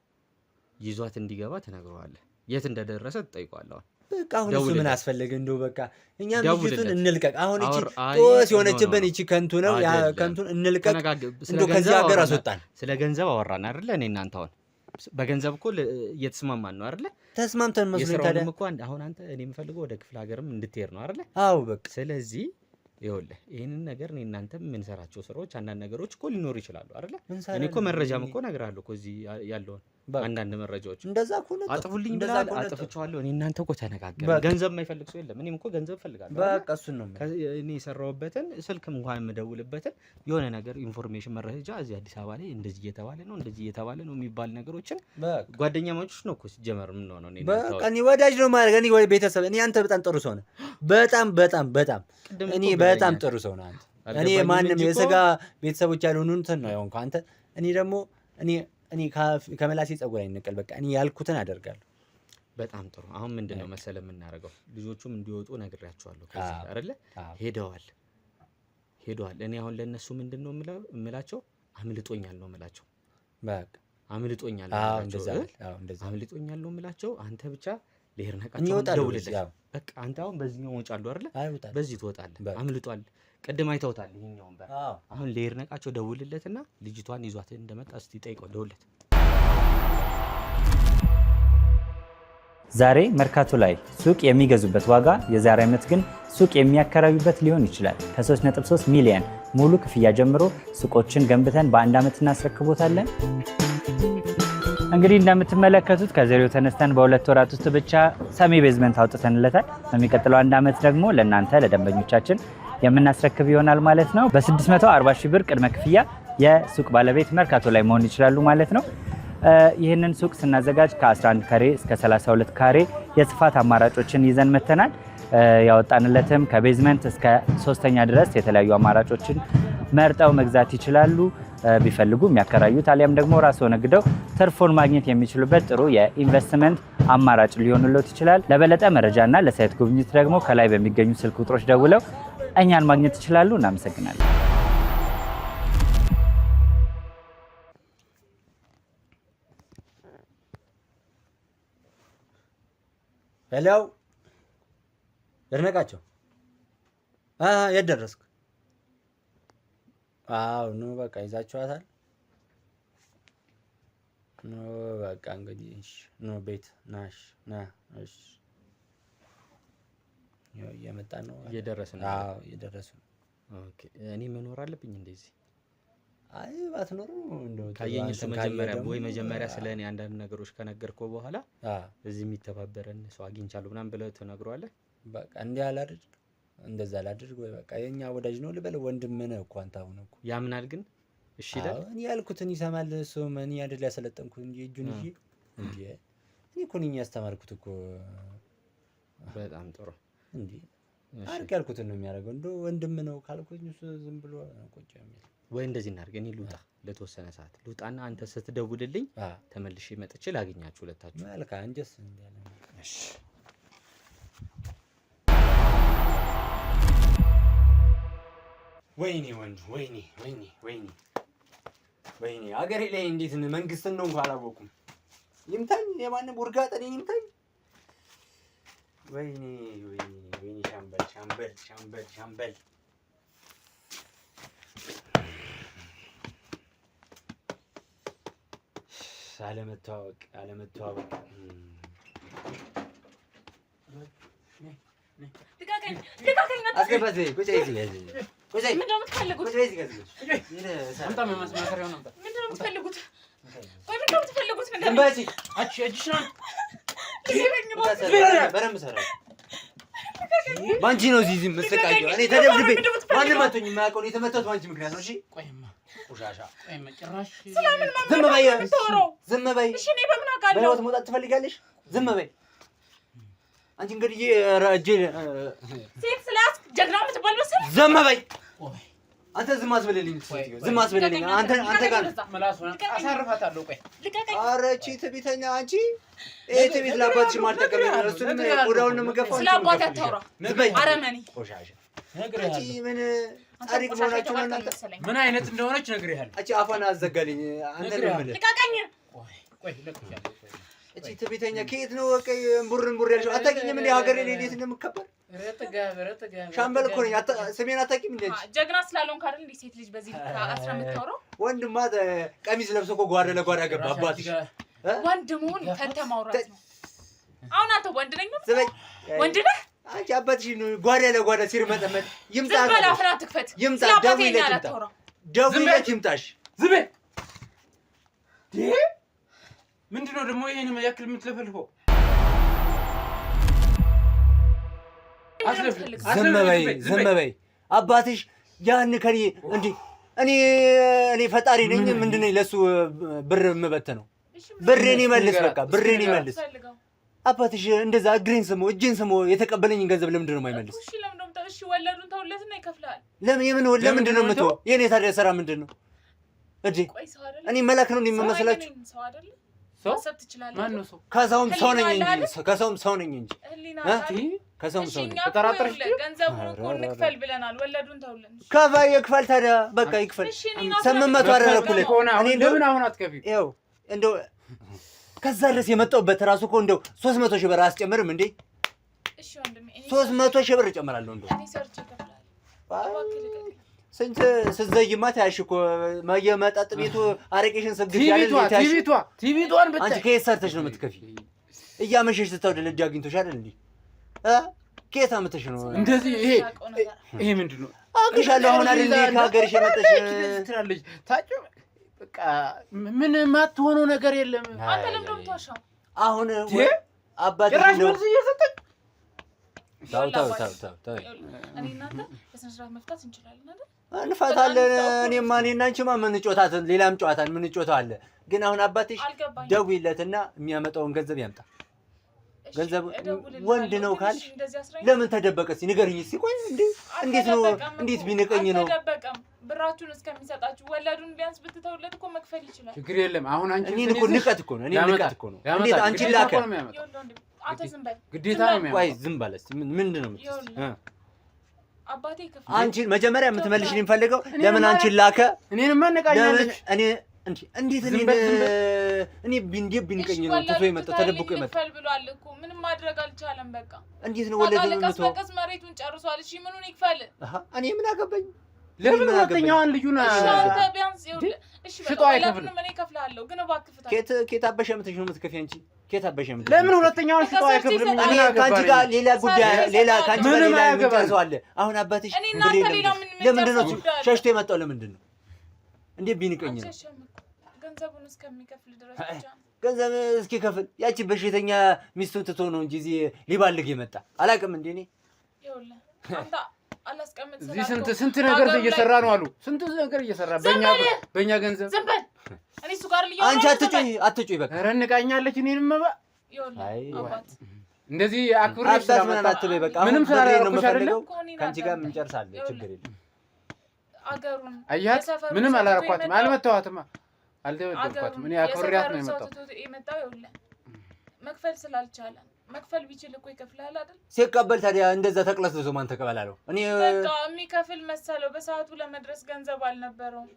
ይዟት እንዲገባ ትነግረዋለህ። የት እንደደረሰ ትጠይቀዋለህ። አሁን በቃ አሁን እሱ ምን ደውልለት። አስፈለገ? እንደው በቃ እኛም ልጅቱን ደውልለት። እንልቀቅ። አሁን እቺ አይ ጦስ no no የሆነችብን no እቺ ከንቱ ነው። ያ አይደለም። ከንቱን እንልቀቅ። ስለ እንደው ከዚህ ገንዘብ ሀገር አወራን አስወጣን። ስለ ገንዘብ አወራን አይደለ? እኔ እናንተ አሁን በገንዘብ እኮ እየተስማማን ነው አይደለ? ተስማምተን መስሎኝ ታዲያ። የስራውንም እኮ አሁን አንተ እኔ የምፈልገው ወደ ክፍለ ሀገርም እንድትሄድ ነው አይደለ? አዎ በቃ ስለዚህ ይኸውልህ ይህንን ነገር እኔ እናንተ የምንሰራቸው ስራዎች አንዳንድ ነገሮች እኮ ሊኖሩ ይችላሉ አይደለ? እኔ እኮ እንሰራለን። መረጃም እኮ እነግርሃለሁ እኮ እዚህ ያለውን በቃ አንዳንድ መረጃዎች እንደዛ ከሆነ ጥሩ። አጥፉልኝ እንደዛ ብለሃል፣ ከሆነ ጥሩ። አጥፍቼዋለሁ። እኔ እናንተ እኮ ተነጋገርን። በቃ ገንዘብ የማይፈልግ ሰው የለም። እኔም እኮ ገንዘብ እፈልጋለሁ አይደለ? በቃ እሱን ነው የምልህ። እኔ የሰራሁበትን ስልክም እንኳን የምደውልበትን የሆነ ነገር information መረጃ እዚህ አዲስ አበባ ላይ እንደዚህ እየተባለ ነው እንደዚህ እየተባለ ነው የሚባል ነገሮችን በቃ ጓደኛማቾች ነው እኮ ሲጀመር የምንሆነው። እኔ እናንተ በቃ አሁን እኔ ወዳጅ ነው ማድረግ እኔ ወይ ቤተሰብ እኔ አንተ በጣም ጥሩ ሰው ነህ። በጣም በጣም በጣም ቅድም እኔ እኮ በጣም ብለኸኛል። ጥሩ ሰው ነህ አንተ። እኔ አልገባኝም ማንም እንጂ እኮ የስጋ ቤተሰቦች ያልሆኑ እንትን ነው የሆንከው አንተ። እኔ ደግሞ እኔ እኔ ከመላሴ ፀጉር አይነቀል። በቃ እኔ ያልኩትን አደርጋለሁ። በጣም ጥሩ። አሁን ምንድን ነው በቃ መሰለ የምናደርገው ልጆቹም እንዲወጡ ነግሬያቸዋለሁ። ከዚህ አዎ አይደለ አዎ ሄደዋል ሄደዋል። እኔ አሁን ለእነሱ ምንድን ነው የምላቸው? አምልጦኛል ነው የምላቸው። በቃ አምልጦኛል ነው አዎ የምላቸው እንደዛ እ በል። አዎ እንደዛ በል። አምልጦኛል ነው የምላቸው። አንተ ብቻ እኔ ለይድነቃቸው አሁን እወጣለሁ በዚህ። ደውልለት። አዎ በቃ አንተ አሁን በዚህኛው እወጣለሁ አይደለ? አይ እወጣለሁ። በዚህ ትወጣለህ። በቃ አምልጧል። ቅድም አይተውታል ይሄኛውን በር። አዎ አሁን ለይድነቃቸው ደውልለትና ልጅቷን ይዟት እንደመጣ እስቲ ጠይቀው፣ ደውልለት። ዛሬ መርካቶ ላይ ሱቅ የሚገዙበት ዋጋ የዛሬ ዓመት ግን ሱቅ የሚያከራዩበት ሊሆን ይችላል። ከ3.3 ሚሊዮን ሙሉ ክፍያ ጀምሮ ሱቆችን ገንብተን በአንድ ዓመት እናስረክቦታለን። እንግዲህ እንደምትመለከቱት ከዜሮ ተነስተን በ2 ወራት ውስጥ ብቻ semi basement አውጥተንለታል። በሚቀጥለው አንድ ዓመት ደግሞ ለእናንተ ለደንበኞቻችን የምናስረክብ ይሆናል ማለት ነው። በ640 ሺህ ብር ቅድመ ክፍያ የሱቅ ባለቤት መርካቶ ላይ መሆን ይችላሉ ማለት ነው። ይህንን ሱቅ ስናዘጋጅ ከ11 ካሬ እስከ 32 ካሬ የስፋት አማራጮችን ይዘን መተናል። ያወጣንለትም ከ basement እስከ ሶስተኛ ድረስ የተለያዩ አማራጮችን መርጠው መግዛት ይችላሉ። ቢፈልጉ የሚያከራዩት አሊያም ደግሞ ራስዎ ነግደው ትርፎን ማግኘት የሚችሉበት ጥሩ የኢንቨስትመንት አማራጭ ሊሆንሎት ይችላል። ለበለጠ መረጃና ለ site ጉብኝት ደግሞ ከላይ በሚገኙ ስልክ ቁጥሮች ደውለው እኛን ማግኘት ይችላሉ። እናመሰግናለን። Hello ይድነቃቸው፣ የት ደረስክ? አዎ ኑ በቃ ይዛችኋታል። ኑ በቃ እንግዲህ እሺ፣ ኑ ቤት ናሽ ና እሺ። ያው እየመጣ ነው። እየደረስን ነው። አዎ እየደረሱ ነው። Okay፣ እኔ መኖር አለብኝ እንደዚህ? አይ ባትኖሩ እንደው ጥሩ። ካየኝ እሱ አንተን ካየህ መጀመሪያ ደግሞ ወይ መጀመሪያ ስለ እኔ አንዳንድ ነገሮች ከነገርከው በኋላ አዎ እዚህ የሚተባበረን ሰው አግኝቻለሁ ምናምን ብለህ ትነግረዋለህ። በቃ እንዲህ አላድርግ እንደዛ ላድርግ ወይ በቃ የኛ ወዳጅ ነው ልበል። ወንድምህ ነህ እኮ አንተ አሁን እኮ ያምናል ግን እሺ ይላል። እኔ ያልኩትን ይሰማል። እሱም እኔ አይደል ያሰለጠንኩት እንጂ እጁን ይዤ እንዴ እኔ እኮ ነኝ ያስተማርኩት እኮ። በጣም ጥሩ። እንዴ አርቅ ያልኩትን ነው የሚያደርገው። እንደው ወንድም ነው ካልኩኝ እሱ ዝም ብሎ ቁጭ የሚል። ወይ እንደዚህ እናድርግ። እኔ ልውጣ፣ ለተወሰነ ሰዓት ልውጣና አንተ ስትደውልልኝ ተመልሼ መጥቼ ላገኛችሁ ሁለታችሁ። መልካም እንጀስ እንዳለ። እሺ። ወይኔ ወንዱ፣ ወይኔ ወይኔ ወይኔ ወይኔ፣ አገሬ ላይ እንዴት መንግስት እንደሆንኩ አላወኩም። ይምታኝ፣ የማንም ውርጋጥ እኔን ይምታኝ። ወይኔ ወይኔ ወይኔ፣ ሻምበል ሻምበል ሻምበል ሻምበል። አለመተዋወቅ አለመተዋወቅ። ልቀቀኝ! ልቀቀኝ! አስገባት። ቁጭ በይ እዚህ ጋር፣ ቁጭ በይ። ምንድን ነው የምትፈልጉት? ቁጭ በይ እዚህ ጋር። አምጣ፣ ማሰሪያውን አምጣ። ምንድን ነው የምትፈልጉት? ቆይ ምንድን ነው የምትፈልጉት? ዝም ንገረኝ። በይ እዚህ። አቺ እጅሽን አምጣ። ልቀቀኝ እባክህ። በደንብ ሰራሁ። በአንቺ ነው እዚህ እዚህ የምትሰቃየው። እኔ ተደብድቤ ማንም መቶኝ የማያውቀው እኔ የተመታሁት በአንቺ ምክንያት ነው። እሺ ቆይማ ቆሻሻ። ቆይማ፣ ጭራሽ ስለምን ዝም በይ፣ የምታወራው? ዝም በይ። እሺ እኔ በምን አውቃለሁ? በህይወት መውጣት ትፈልጋለሽ? ዝም በይ። አንቺ እንግዲህ ኧረ እጄ ሴት ስለያዝክ ጀግና የምትባል መሰለህ? ዝም በይ። ቆይ አንተ ዝም አስበልልኝ፣ ዝም አስበልልኝ። አንተ አንተ ጋር ምላሱን አሳርፋታለሁ። ቆይ ልቀቀኝ። ኧረ እቺ ትዕቢተኛ አንቺ፣ ይሄ ትዕቢት ለአባትሽ አልጠቀመም። እሱንም ቆዳውን ነው የምገፋው። ስለ አባቴ አታውራ። ዝም በይ አረመኔ። ቆሻሻ። አንቺ ነግሬሃለሁ። ምን አንተ ጻድቅ ቆሻሻ መሆናችሁ ነው የተባልክ እናንተ? መሰለኝ። ምን አይነት እንደሆነች ነግሬሃለሁ። አንቺ አፏን አዘጋልኝ። አንተ ነው የምልህ። ልቀቀኝ። ቆይ ቆይ፣ እለቅሻለሁ። ቆይ እቺ ትዕቢተኛ ከየት ነው በቃ እምቡር እምቡር ያልሽው? አታውቂኝም እንዴ ሀገሬ ላይ እንዴት እንደምከበር? ኧረ ጥጋብ፣ ኧረ ጥጋብ፣ ሻምበል እኮ ነኝ። ስሜን አታውቂም እንዴ አንቺ? ጀግና ስላልሆንክ አይደል እንዴ ሴት ልጅ በዚህ ልክ አስራ የምታወራው? ወንድማ ቀሚስ ለብሶ እኮ ጓዳ ለጓዳ ገባ አባትሽ። ወንድ መሆን ፈተህ ማውራት ነው። አሁን አንተ ወንድ ነኝ ነው? ዝም በይ። ወንድ ነህ? አንቺ አባትሽ ጓዳ ለጓዳ ሲርመጠመጥ ይምጣ። ዝም በል፣ አፍህን አትክፈት። ይምጣ፣ ስለ አባቴ ደውይለት እኔ ይምጣ። አላታወራም። ደውይለት ይምጣሽ። ዝም በይ። ምንድን ነው ደግሞ ይሄን ያክል የምትለፈልፈው? ዝም በይ ዝም በይ። አባትሽ ያን ከኔ እንዴ እኔ እኔ ፈጣሪ ነኝ ምንድን ነኝ ለሱ ብር የምበትነው? ብሬን ይመልስ፣ በቃ ብሬን ይመልስ። አባትሽ እንደዛ እግሬን ስሞ እጄን ስሞ የተቀበለኝን ገንዘብ ለምንድን ነው የማይመልስ? እሺ ለምንድን ነው? እሺ ወለዱን ተውለትና ይከፍልሃል። ለምን የምን ለምንድን ነው የምትወው? የኔ ታዲያ ስራ ምንድን ነው? እዴ እኔ መላክ ነው እንደሚመስላችሁ? ሰው አይደለ? ማሰብ ትችላለህ። ማን ነው ሰው? ከሰውም ሰው ነኝ እንጂ ከሰውም ሰው ነኝ እንጂ ከሰውም ሰው ነኝ። ተጠራጠርሽ? ገንዘቡን እኮ እንክፈል ብለናል። ወለዱን ተውልን። ከፋይ ይክፈል ታዲያ በቃ ይክፈል። 800 አደረኩለት። እኔ ለምን አሁን አትከፊም? ይኸው እንደው ከዛ ድረስ የመጣሁበት እራሱ እኮ እንደው 300 ሺህ ብር አስጨምርም እንዴ? 300 ሺህ ብር እጨምራለሁ። እንደው ስንት ስትዘይማ ታያሽ እኮ የመጠጥ ቤቱ አረቄሽን ሰግሽ ያለ ቲቪቷን ብታይ አንቺ ከየት ሰርተሽ ነው የምትከፊ? እያመሸሽ ስታወደ ልጅ አግኝቶሽ አይደል እንዴ? ከየት አምጥተሽ ነው እንደዚህ? ይሄ ይሄ ምንድን ነው? አውቅሻለሁ። አሁን አይደል እንዴ ከሀገርሽ የመጣሽ ትላለች። ታጭ በቃ ምን የማትሆነው ነገር የለም። አንተ ለምንድን ነው የምትዋሻው? አሁን አባትሽ ጭራሽ መልስ እየሰጠች ተው ተው ተው ተው ተው። እኔ እናንተ በስነ ስርዓት መፍታት እንችላለን አይደል? እንፈታለን። እኔማ እኔና አንቺማ የምንጮታት ሌላም ጨዋታ የምንጮተው አለ። ግን አሁን አባትሽ ደውይለትና የሚያመጣውን ገንዘብ ያምጣ። ገንዘብ ወንድ ነው ካልሽ ለምን ተደበቀ? እስኪ ንገሪኝ እስኪ። ቆይ እንዴ እንዴት ነው እንዴት ቢንቀኝ ነው? አልተደበቀም። ብራችሁን እስከሚሰጣችሁ ወለዱን ቢያንስ ብትተውለት እኮ መክፈል ይችላል። ችግር የለም። አሁን አንቺ እኔን እኮ ንቀት እኮ ነው። እኔ ንቀት እኮ ነው። እንዴት አንቺን ላከ? አንተ ዝም በል። ግዴታ ነው የሚያመጣው። ቆይ ዝም በል እስኪ። ምንድን ነው የምትይው? አባቴ ይከፍላል። አንቺን መጀመሪያ የምትመልሽልኝ የምፈልገው ለምን አንቺን ላከ? እኔንማ ንቃኛለች። እኔ እንዴት እኔ እኔ እንዴት ቢንቀኝ ነው ትቶ የመጣው ተደብቆ የመጣው? ይክፈል ብሏል እኮ ምንም ማድረግ አልቻለም። በቃ እንዴት ነው ወለዱን ቀስ በቀስ መሬቱን ጨርሷል። እሺ ምኑን ይክፈል? እኔ ምን አገባኝ? ለምን ሁለተኛዋን ልጁን አንተ ቢያንስ እሺ ሽጦ አይከፍልም? እኔ እከፍልሃለሁ፣ ግን እባክህ ፍታ። ኬት አበሻ የምትሽ ነው የምትከፊ አንቺ? ኬት አበሻ የምትሽ ለምን ሁለተኛዋን ሽጦ አይከፍልም? እኔ ከአንቺ ጋር ሌላ ጉዳይ ሌላ ከአንቺ ጋር ሌላ የምንጨርሰው አለ። አሁን አባትሽ ለምንድን ነው ሸሽቶ የመጣው? ለምንድን ነው እንዴት ቢንቀኝ ነው? ገንዘቡን እስከሚከፍል ድረስ ብቻ ገንዘብ እስኪከፍል ያቺ በሽተኛ ሚስቱን ትቶ ነው እንጂ እዚህ ሊባልግ የመጣ አላውቅም። እንዴ እኔ ይኸውልህ አንተ አላስቀምጥ እዚህ ስላልከው ስንት ስንት ነገር ሀገሩ ላይ- እየሰራ ነው አሉ። ስንት ነገር እየሰራ በእኛ ዝም ብር በእኛ ገንዘብ። ዝም በል። እኔ እሱ ጋር ልያወራ አንቺ ነው፣ ዝም አትጩይ፣ በል። አትጩይ በቃ። ኧረ ንቃኛለች። እኔንም ይኸውልህ አይ። አባት እንደዚህ አክብሬሽ አባት ምናምን ስላመጣ አትበይ በቃ። ምንም አሁን ብሬን ነው ስላላደረኩሽ አይደለ? የምፈልገው። እኮ እኔን ከአንቺ ጋር አዳምጠኝ። እንጨርሳለን፣ ይኸውልህ፣ ችግር የለም። አገሩን አያት የሰፈሩን ምንም ሰው ትቶ አላረኳትም፣ የመጣው- አልመታኋትማ፣ አልደበደብኳትም። አገሩን እኔ አክብሬያት ነው የሰፈሩን ሰው የመጣው። ትቶ የመጣው ይኸውልህ መክፈል ስላልቻለ፣ መክፈል ቢችል እኮ ይከፍልሃል አይደል? ሲቀበል ታዲያ እንደዛ ተቅለስልሶ ማን ተቀበላለሁ? እኔ በቃ የሚከፍል መሰለው። በሰዓቱ ለመድረስ ገንዘብ አልነበረውም።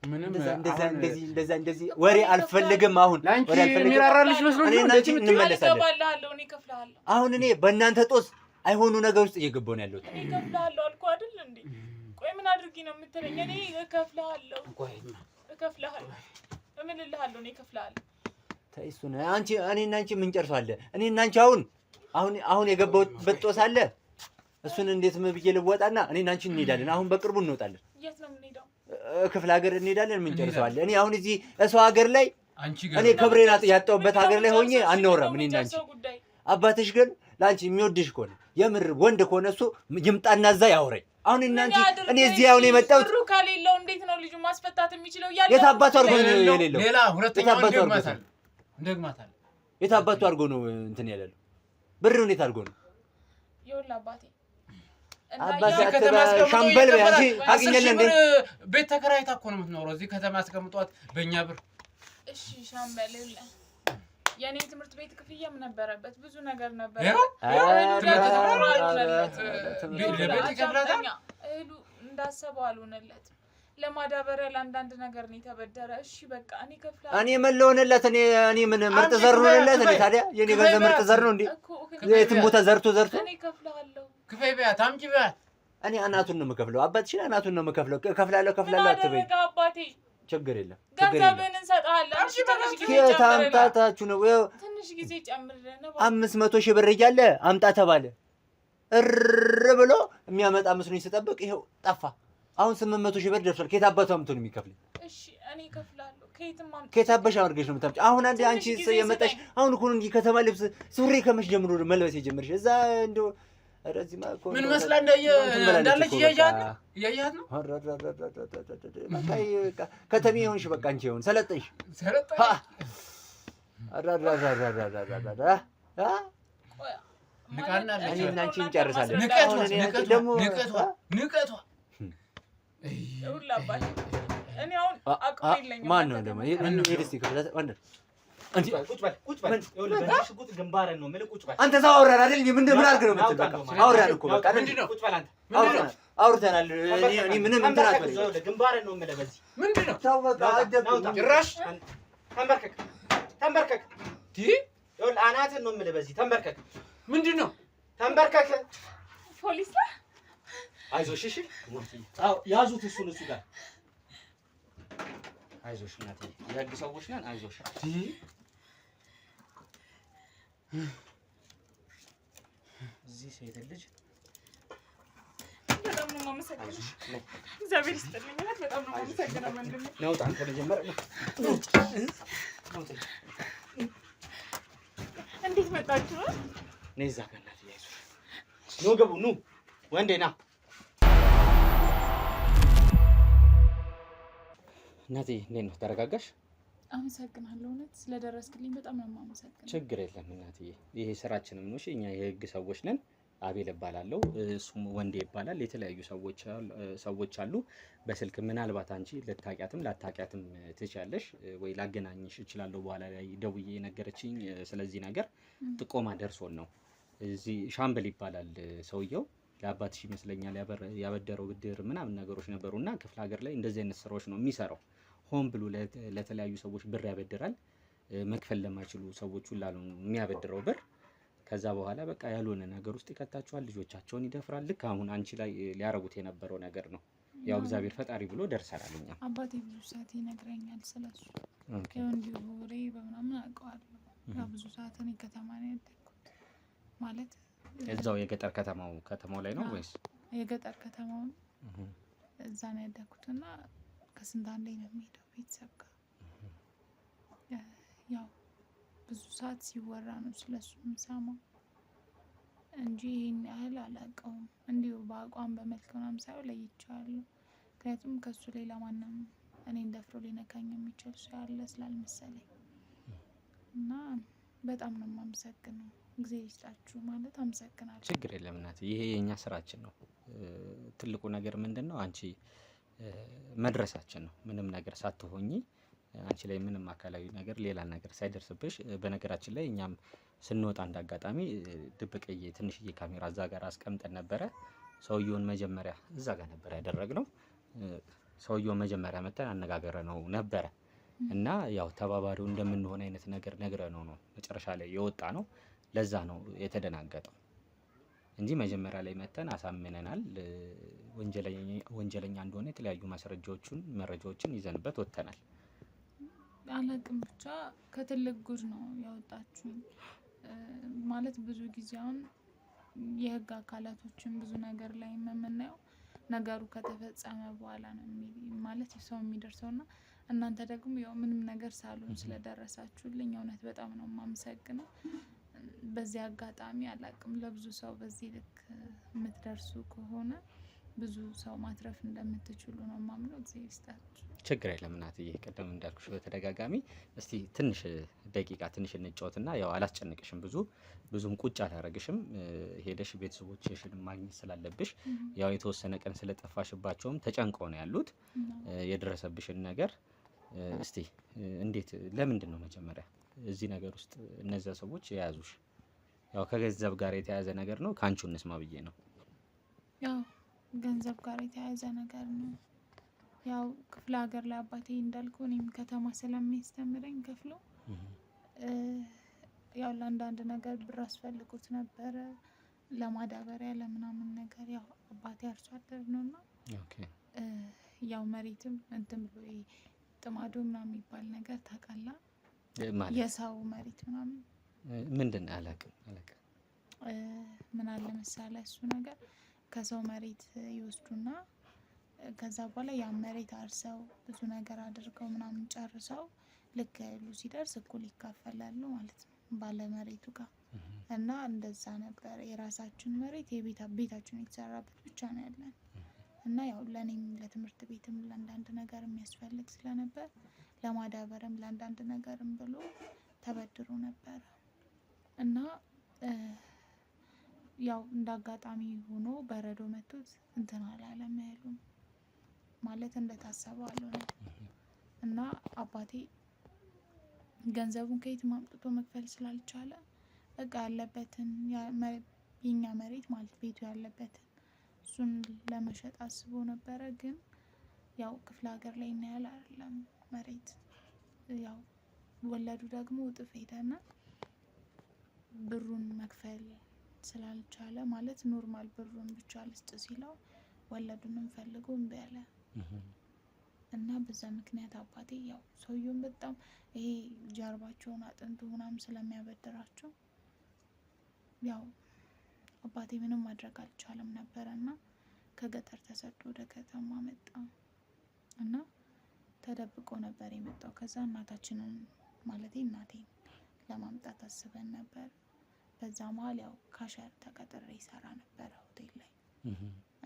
ምንም እንደዛ እንደዛ አሁን እንደዚህ እንደዛ እንደዚህ ወሬ አልፈልግም። አሁን ለአንቺ ወሬ አልፈልግም። የሚራራልሽ መስሎሽ እኔ ነው እና አንቺ እንደዚህ የምትይው? እንመለሳለን። እገባልሃለሁ፣ እኔ እከፍልሃለሁ፣ አሁን እኔ በእናንተ ጦስ አይሆኑ ነገር ውስጥ እየገባሁ ነው ያለሁት። እኔ እከፍልሃለሁ አልኩህ አይደል እንዴ? ቆይ ምን አድርጊ ነው የምትለኝ? እኔ እከፍልሃለሁ፣ ቆይማ፣ እከፍልሃለሁ፣ እምልልሃለሁ፣ እኔ እከፍልሃለሁ። ተይ እሱን አንቺ እኔ እና አንቺ የምንጨርሰው አለ። እኔ እና አንቺ አሁን አሁን አሁን የገባሁበት ጦስ አለ። እሱን እንዴት ብዬ ልወጣና እኔ እና አንቺ እንሄዳለን። አሁን በቅርቡ እንወጣለን። የት ነው የምንሄደው? ክፍለ ሀገር እንሄዳለን። የምንጨርሰው አለ። እኔ አሁን እዚህ እሰው ሀገር ላይ አንቺ እኔ ክብሬን ያጣሁበት ሀገር ላይ ሆኜ አናወራም። እኔ እና አንቺ የምንጨርሰው ጉዳይ አባትሽ ግን ለአንቺ የሚወድሽ ከሆነ፣ የምር ወንድ ከሆነ እሱ ይምጣና እዛ ያውረኝ። አሁን እና አንቺ ምን እኔ ያድርግ? እዚህ አሁን የመጣሁት ብሩ ከሌለው እንዴት ነው ልጁ ማስፈታት የሚችለው? ያለው የት አባቱ አድርጎ ነው የሌለው? ሌላ ሁለተኛውን የት አባቱ አድርጎት እንደግማታለን፣ እንደግማታለን። የት አባቱ አድርጎ ነው እንትን ያለለው? ብሩን የት አድርጎ ነው? ይኸውልህ አባቴ አባቴ እንዳየኸው እዚህ ከተማ አስቀምጦ ሻምበል በይ አንቺ እየከፈላት 10,000 ታውቂኛለህ እንዴ? ብር ቤት ተከራይታ እኮ ነው የምትኖረው። እዚህ ከተማ አስቀምጧት በእኛ ብር። እሺ ሻምበል፣ ይኸውልህ የእኔ ትምህርት ቤት ክፍያም ነበረበት፣ ብዙ ነገር ይኸው ነበረበት። እህሉ ደግሞ አልሆነለትም። ለቤት ይከፍላታል። አዳምጠኛ፣ እህሉ እንዳሰበው አልሆነለትም። ለማዳበሪያ ለአንዳንድ ነገር ነው የተበደረ። እሺ በቃ እኔ እከፍልሃለሁ እኔ ምን ልሆንለት? እኔ እኔ ምን ምርጥ አንቺ ዘር ክፈይ፣ ሆነለት? እኔ ክፈይ። ታዲያ የኔ ክፈይ ገንዘብ ምርጥ በያት። ዘር ነው እንዴ? እኮ የትም ቦታ ዘርቶ ዘርቶ እኔ እከፍልሃለሁ። ክፈይ በያት፣ አምጪ በያት። እኔ አናቱን ነው የምከፍለው። አባትሽን አናቱን ነው የምከፍለው። እከፍላለሁ ምን እከፍላለሁ አትበይ። አደረገ አባቴ? ችግር የለም ችግር የለም። ገንዘብህን እንሰጥሃለን። እሺ ትንሽ ጊዜ ከየት ጨምርልን። አምጣታችሁ ነው? ይኸው ትንሽ ጊዜ ጨምርልን። 500,000 ብር እያለ አምጣ ተባለ። እር ብሎ የሚያመጣ መስሎኝ ስጠብቅ ይኸው ጠፋ። አሁን 800,000 ብር ደርሷል። ከየት አባቱ አምጥቶ ነው የሚከፍለኝ? እሺ እኔ እከፍልሃለሁ። ከየትም አምጥቼ ከየት አባሽ አድርገሽ ነው የምታመጪው? አሁን አንድ ትንሽ አንቺ ጊዜ የመጣሽ ስጠኝ። አሁን እኮ ነው እንጂ ከተማ ልብስ ሱሪ ከመች ጀምሮ ነው መልበስ የጀመርሽ? እዛ እንደው ኧረ እዚህማ እኮ ምን እንደው መስላ እንትን ብላለች እንዳለች እኮ እያየሃት በቃ። ነው፣ እያየሃት ነው። ኧረ በቃ ይሄ በቃ ከተሜ የሆንሽ በቃ አንቺ የሆን ሰለጠንሽ። ሰለጠነ። ሀ! ኧረ ኧረ ኧረ ኧረ ኧረ ኧረ ኧረ አ? ቆይ፣ ንቃናለች። ማለት እኔ እና አንቺ እንጨርሳለን። ንቀቷ አሁን እኔ አንቺ ንቀቷ ደግሞ ንቀቷ ንቀቷ። ይኸውልህ አባቴ እኔ አሁን አቅሙ የለኝም። ማን ነው አንተ ደግሞ? ተመልከት። ይሄ እስኪ ክፍለ ማን ነው? አንቺ ቁጭ በል ቁጭ በል። ይኸውልህ በዚህ ሽጉጥ ግንባርህን ነው የምልህ። ቁጭ በል። አንተ ሰው አወራን አይደል? ምን ምን አድርገህ ነው የምትል? በቃ አወራን እኮ በቃ አይደል? ምንድን ነው? ቁጭ በል አንተ። አውርተናል አውርተናል። እኔ ምንም እንትን ተንበርከክ አትበለኝ። እዛው። ይኸውልህ ግንባርህን ነው የምልህ በዚህ። ምንድን ነው ተው በቃ አደብ ናውጣ። ጭራሽ? ተንበርከክ ተንበርከክ። ዲ ይኸውልህ አናትህን ነው የምልህ በዚህ ተንበርከክ። ምንድን ነው? ተንበርከክ። ፖሊስ ነህ? አይዞሽ እሺ። አዎ ያዙት እሱን እሱ ጋር። አይዞሽ እናትዬ፣ የህግ ሰዎች ነን። አይዞሽ። እዚህ ሴት ልጅ በጣም ነው የማመሰግነው። እግዚአብሔር ይስጥልኝ። እውነት በጣም ነው የማመሰግነው ወንድሜ። ናውጣ አንተ መጀመሪያ። እንዴት መጣችሁ? ነይ እዛ ጋር እናትዬ፣ አይዞሽ። ኑ ግቡ፣ ኑ ወንዴ ና። እናትዬ እንዴት ነው ተረጋጋሽ? አመሰግናለሁ። እውነት ስለደረስክልኝ በጣም ነው የማመሰግነው። ችግር የለም እናትዬ፣ ይሄ ስራችንም ነው። እሺ እኛ የህግ ሰዎች ነን። አቤል እባላለሁ፣ እሱም ወንዴ ይባላል። የተለያዩ ሰዎች አሉ። በስልክ ምናልባት አንቺ ልታቂያትም ላታቂያትም ትችያለሽ፣ ወይ ላገናኝሽ እችላለሁ። በኋላ ላይ ደውዬ የነገረችኝ ስለዚህ ነገር ጥቆማ ደርሶን ነው። እዚህ ሻምበል ይባላል ሰውየው። ለአባትሽ ይመስለኛል ያበደረው ብድር ምናምን ነገሮች ነበሩ እና ክፍለ ሀገር ላይ እንደዚህ አይነት ስራዎች ነው የሚሰራው። ሆን ብሎ ለተለያዩ ሰዎች ብር ያበድራል። መክፈል ለማይችሉ ሰዎች ሁላ ነው የሚያበድረው ብር። ከዛ በኋላ በቃ ያልሆነ ነገር ውስጥ ይከታቸዋል፣ ልጆቻቸውን ይደፍራል። ልክ አሁን አንቺ ላይ ሊያረጉት የነበረው ነገር ነው። ያው እግዚአብሔር ፈጣሪ ብሎ ደርሰናል እኛ። አባቴ ብዙ ሰዓት ይነግረኛል ስለሱ። ያው እንዲሁ በወሬ በምናምን አውቀዋለሁ። ያው ብዙ ሰዓት እኔ ከተማ ነው ያደግኩት ማለት እዛው የገጠር ከተማው ከተማው ላይ ነው ወይስ? የገጠር ከተማው ነው። እዛ ነው ያደግኩት እና ከስንት አንዴ ነው የሚሄደው ቤተሰብ ጋር። ያው ብዙ ሰዓት ሲወራ ነው ስለሱ የምሰማው። እንጂ ይህን ያህል አላውቀውም። እንዲሁ በአቋም በመልክ ምናምን ሳይሆን ለይቼዋለሁ። ምክንያቱም ከሱ ሌላ ማንም እኔን ደፍሮ ሊነካኝ የሚችል ሰው ያለ ስላልመሰለኝ እና በጣም ነው የማመሰግነው። እግዜር ይስጣችሁ ማለት አመሰግናለሁ። ችግር የለም እናት፣ ይሄ የእኛ ስራችን ነው። ትልቁ ነገር ምንድን ነው? አንቺ መድረሳችን ነው። ምንም ነገር ሳትሆኚ አንቺ ላይ ምንም አካላዊ ነገር ሌላ ነገር ሳይደርስብሽ። በነገራችን ላይ እኛም ስንወጣ እንደ አጋጣሚ ድብቅዬ ትንሽዬ ካሜራ እዛ ጋር አስቀምጠን ነበረ። ሰውየውን መጀመሪያ እዛ ጋር ነበር ያደረግነው። ሰውየውን መጀመሪያ መተን አነጋገረ ነው ነበረ እና ያው ተባባሪው እንደምንሆን አይነት ነገር ነግረ ነው ነው መጨረሻ ላይ የወጣ ነው። ለዛ ነው የተደናገጠው እንጂ መጀመሪያ ላይ መተን አሳምነናል። ወንጀለኛ እንደሆነ የተለያዩ ማስረጃዎችን መረጃዎችን ይዘንበት ወጥተናል። አላቅም ብቻ ከትልቅ ጉድ ነው ያወጣችሁኝ። ማለት ብዙ ጊዜ አሁን የህግ አካላቶችን ብዙ ነገር ላይ የምናየው ነገሩ ከተፈጸመ በኋላ ነው ማለት ሰው የሚደርሰው እና እናንተ ደግሞ ያው ምንም ነገር ሳልሆን ስለደረሳችሁልኝ እውነት በጣም ነው የማመሰግነው። በዚህ አጋጣሚ አላቅም ለብዙ ሰው በዚህ ልክ የምትደርሱ ከሆነ ብዙ ሰው ማትረፍ እንደምትችሉ ነው የማምነው። እግዚአብሔር ይስጣችሁ። ችግር የለም እናትዬ፣ ቅድም እንዳልኩሽ በተደጋጋሚ እስቲ ትንሽ ደቂቃ ትንሽ እንጫወትና ያው አላስጨንቅሽም፣ ብዙ ብዙም ቁጭ አላረግሽም። ሄደሽ ቤተሰቦችሽን ማግኘት ስላለብሽ ያው የተወሰነ ቀን ስለጠፋሽባቸውም ተጨንቀው ነው ያሉት። የደረሰብሽን ነገር እስቲ እንዴት፣ ለምንድን ነው መጀመሪያ እዚህ ነገር ውስጥ እነዚያ ሰዎች የያዙሽ? ያው ከገንዘብ ጋር የተያያዘ ነገር ነው፣ ከአንቺው እንስማ ብዬ ነው። ያው ገንዘብ ጋር የተያያዘ ነገር ነው። ያው ክፍለ ሀገር ላይ አባቴ እንዳልኩ እኔም ከተማ ስለሚያስተምረኝ ከፍሎ ያው ለአንዳንድ ነገር ብር አስፈልጎት ነበረ፣ ለማዳበሪያ ለምናምን ነገር። ያው አባቴ አርሶ አደር ነው እና ያው መሬትም እንትን ብሎ ጥማዶ ምናምን የሚባል ነገር ታውቃለህ? የሰው መሬት ምናምን ምንድን ነው አላውቅም፣ አላውቅም። ምን አለ መሰለህ እሱ ነገር ከሰው መሬት ይወስዱና ከዛ በኋላ ያን መሬት አርሰው ብዙ ነገር አድርገው ምናምን ጨርሰው ልክ እህሉ ሲደርስ እኩል ይካፈላሉ ማለት ነው ባለ መሬቱ ጋር። እና እንደዛ ነበር። የራሳችን መሬት ቤታችን የተሰራበት ብቻ ነው ያለን። እና ያው ለእኔም ለትምህርት ቤትም ለአንዳንድ ነገር የሚያስፈልግ ስለነበር ለማዳበርም ለአንዳንድ ነገርም ብሎ ተበድሮ ነበረ። እና ያው እንደ አጋጣሚ ሆኖ በረዶ መቶት እንትን አላለም እህሉም ማለት እንደታሰበው አልሆነም። እና አባቴ ገንዘቡን ከየት አምጥቶ መክፈል ስላልቻለ በቃ ያለበትን የኛ መሬት ማለት ቤቱ ያለበትን እሱን ለመሸጥ አስቦ ነበረ። ግን ያው ክፍለ ሀገር ላይ እናያል አይደለም መሬት ያው ወለዱ ደግሞ እጥፍ ሄደና ብሩን መክፈል ስላልቻለ ማለት normal ብሩን ብቻ ልስጥ ሲለው ወለዱንም ፈልጎ እምቢ አለ። እና በዛ ምክንያት አባቴ ያው ሰውየውን በጣም ይሄ ጀርባቸውን አጥንቱ ምናምን ስለሚያበድራቸው ያው አባቴ ምንም ማድረግ አልቻለም ነበረ። እና ከገጠር ተሰዶ ወደ ከተማ መጣ እና ተደብቆ ነበር የመጣው። ከዛ እናታችንን ማለቴ እናቴን ለማምጣት አስበን ነበር። በዛ መሀል ያው cashier ተቀጥሬ ይሰራ ነበረ ሆቴል ላይ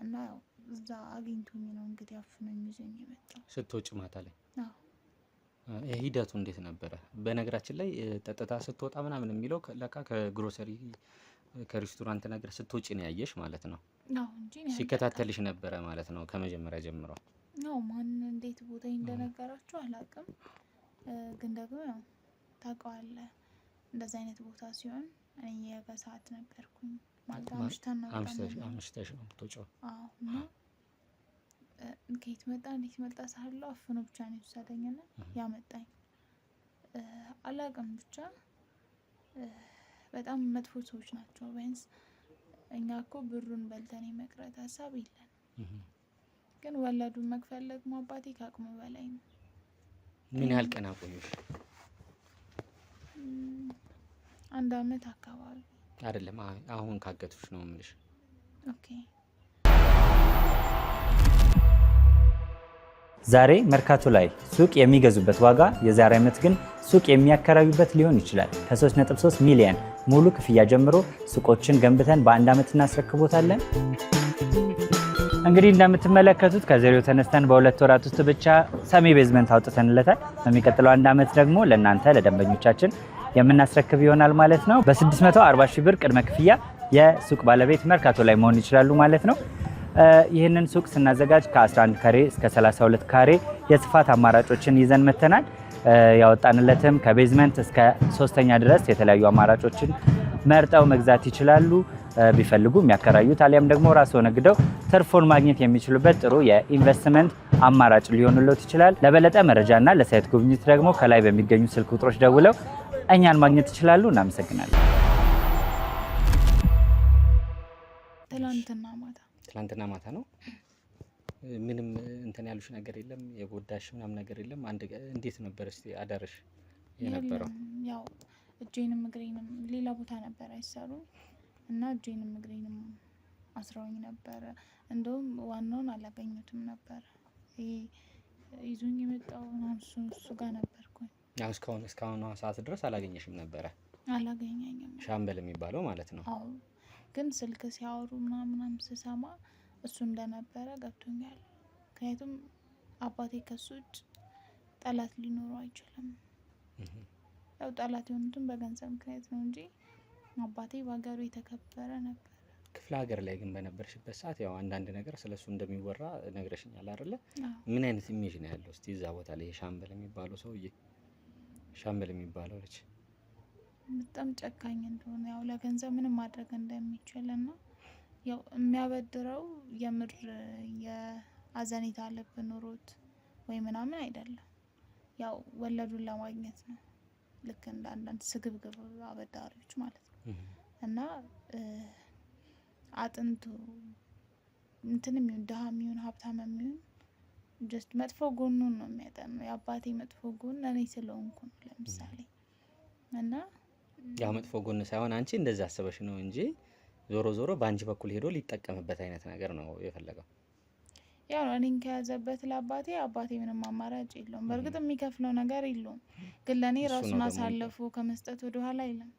እና ያው እዛ አግኝቶኝ ነው እንግዲህ አፍኖኝ ይዞኝ የመጣው። ስትወጪ ማታ ላይ አዎ። ሂደቱ እንዴት ነበረ? በነገራችን ላይ ጠጥታ ስትወጣ ምናምን የሚለው ለካ ከግሮሰሪ ከሬስቶራንት ነገር ስትወጪ ነው ያየሽ ማለት ነው። አዎ እንጂ እኔ ሲከታተልሽ ነበረ ማለት ነው ከመጀመሪያ ጀምሮ። ነው ማን እንዴት ቦታ እንደነገራችሁ አላውቅም። ግን ደግሞ ያው ታውቀዋለህ እንደዚህ አይነት ቦታ ሲሆን እኔ የበሰዓት ነበርኩኝ ማለት አምሽተን ነው በጣም አምሽተሽ ነው የምትወጪው? አዎ። እና ከየት መጣ እንዴት መጣ ሳለው አፍኖ ብቻ ነው የወሰደኝና ያመጣኝ። አላውቅም ብቻ በጣም መጥፎ ሰዎች ናቸው። ቢያንስ እኛ እኮ ብሩን በልተን የመቅረት ሀሳብ የለን፣ ግን ወለዱን መክፈል ደግሞ አባቴ ከአቅሙ በላይ ነው። ምን ያህል ቀን አቆዩሽ? 1 አመት አካባቢ። አይደለም አሁን ካገቱሽ ነው የምልሽ። Okay። ዛሬ መርካቶ ላይ ሱቅ የሚገዙበት ዋጋ የዛሬ ዓመት ግን ሱቅ የሚያከራዩበት ሊሆን ይችላል። ከ3.3 ሚሊዮን ሙሉ ክፍያ ጀምሮ ሱቆችን ገንብተን በአንድ ዓመት እናስረክቦታለን። እንግዲህ እንደምትመለከቱት ከዜሮ ተነስተን በ2 ወራት ውስጥ ብቻ semi basement አውጥተንለታል። በሚቀጥለው አንድ ዓመት ደግሞ ለእናንተ ለደንበኞቻችን የምናስረክብ ይሆናል ማለት ነው። በ640 ሺህ ብር ቅድመ ክፍያ የሱቅ ባለቤት መርካቶ ላይ መሆን ይችላሉ ማለት ነው። ይህንን ሱቅ ስናዘጋጅ ከ11 ካሬ እስከ 32 ካሬ የስፋት አማራጮችን ይዘን መተናል። ያወጣንለትም ከ basement እስከ ሶስተኛ ድረስ የተለያዩ አማራጮችን መርጠው መግዛት ይችላሉ። ቢፈልጉ የሚያከራዩት አሊያም ደግሞ ራስዎ ነግደው ትርፎን ማግኘት የሚችሉበት ጥሩ የኢንቨስትመንት አማራጭ ሊሆንሎት ይችላል። ለበለጠ መረጃና ለ site ጉብኝት ደግሞ ከላይ በሚገኙ ስልክ ቁጥሮች ደውለው እኛን ማግኘት ይችላሉ። እናመሰግናለን። ትላንትና ማታ። ትላንትና ማታ ነው። ምንም እንትን ያሉሽ ነገር የለም? የጎዳሽ ምናምን ነገር የለም? አንድ እንዴት ነበር እስቲ አዳርሽ የነበረው? የለም፣ ያው እጄንም እግሬንም ሌላ ቦታ ነበር አይሰሩ እና እጄንም እግሬንም አስረውኝ ነበረ። እንደውም ዋናውን አላገኙትም ነበረ። ይሄ ይዞኝ የመጣው ምናምን እሱ ጋር ነበርኩኝ። ያው እስካሁኗ ሰዓት ድረስ አላገኘሽም ነበረ? አላገኘኝም። ሻምበል የሚባለው ማለት ነው። አዎ፣ ግን ስልክ ሲያወሩ ምናምን ምናምን ስሰማ እሱ እንደነበረ ገብቶኛል። ምክንያቱም አባቴ ከሱ ውጭ ጠላት ሊኖረው አይችልም። ያው ጠላት የሆኑትን በገንዘብ ምክንያት ነው እንጂ አባቴ በሀገሩ የተከበረ ነበር። ክፍለ ሀገር ላይ ግን በነበርሽበት ሰዓት ያው አንዳንድ ነገር ስለሱ እንደሚወራ ነግረሽኛል አይደለ? አዎ። ምን አይነት image ነው ያለው? እስቲ እዛ ቦታ ላይ ሻምበል የሚባለው ሰውዬ፣ ሻምበል የሚባለው ልጅ። በጣም ጨካኝ እንደሆነ፣ ያው ለገንዘብ ምንም ማድረግ እንደሚችል እና ያው የሚያበድረው የምር የአዘኔታ ልብ ኖሮት ወይ ምናምን አይደለም። ያው ወለዱን ለማግኘት ነው። ልክ እንደ አንዳንድ ስግብግብ አበዳሪዎች ማለት ነው። እና አጥንቱ እንትንም ይሁን ድሀ የሚሆን ሀብታም የሚሆን just መጥፎ ጎኑን ነው የሚያጠናው። የአባቴ መጥፎ ጎን እኔ ስለሆንኩ ነው ለምሳሌ እና ያው መጥፎ ጎን ሳይሆን አንቺ እንደዛ አስበሽ ነው እንጂ ዞሮ ዞሮ በአንቺ በኩል ሄዶ ሊጠቀምበት አይነት ነገር ነው የፈለገው። ያው እኔን ከያዘበት ለአባቴ አባቴ ምንም አማራጭ የለውም። በእርግጥ የሚከፍለው ነገር የለውም፣ ግን ለእኔ እሱ ነው ራሱን ደግሞ አሳልፎ ከመስጠት ወደ ኋላ አይልም።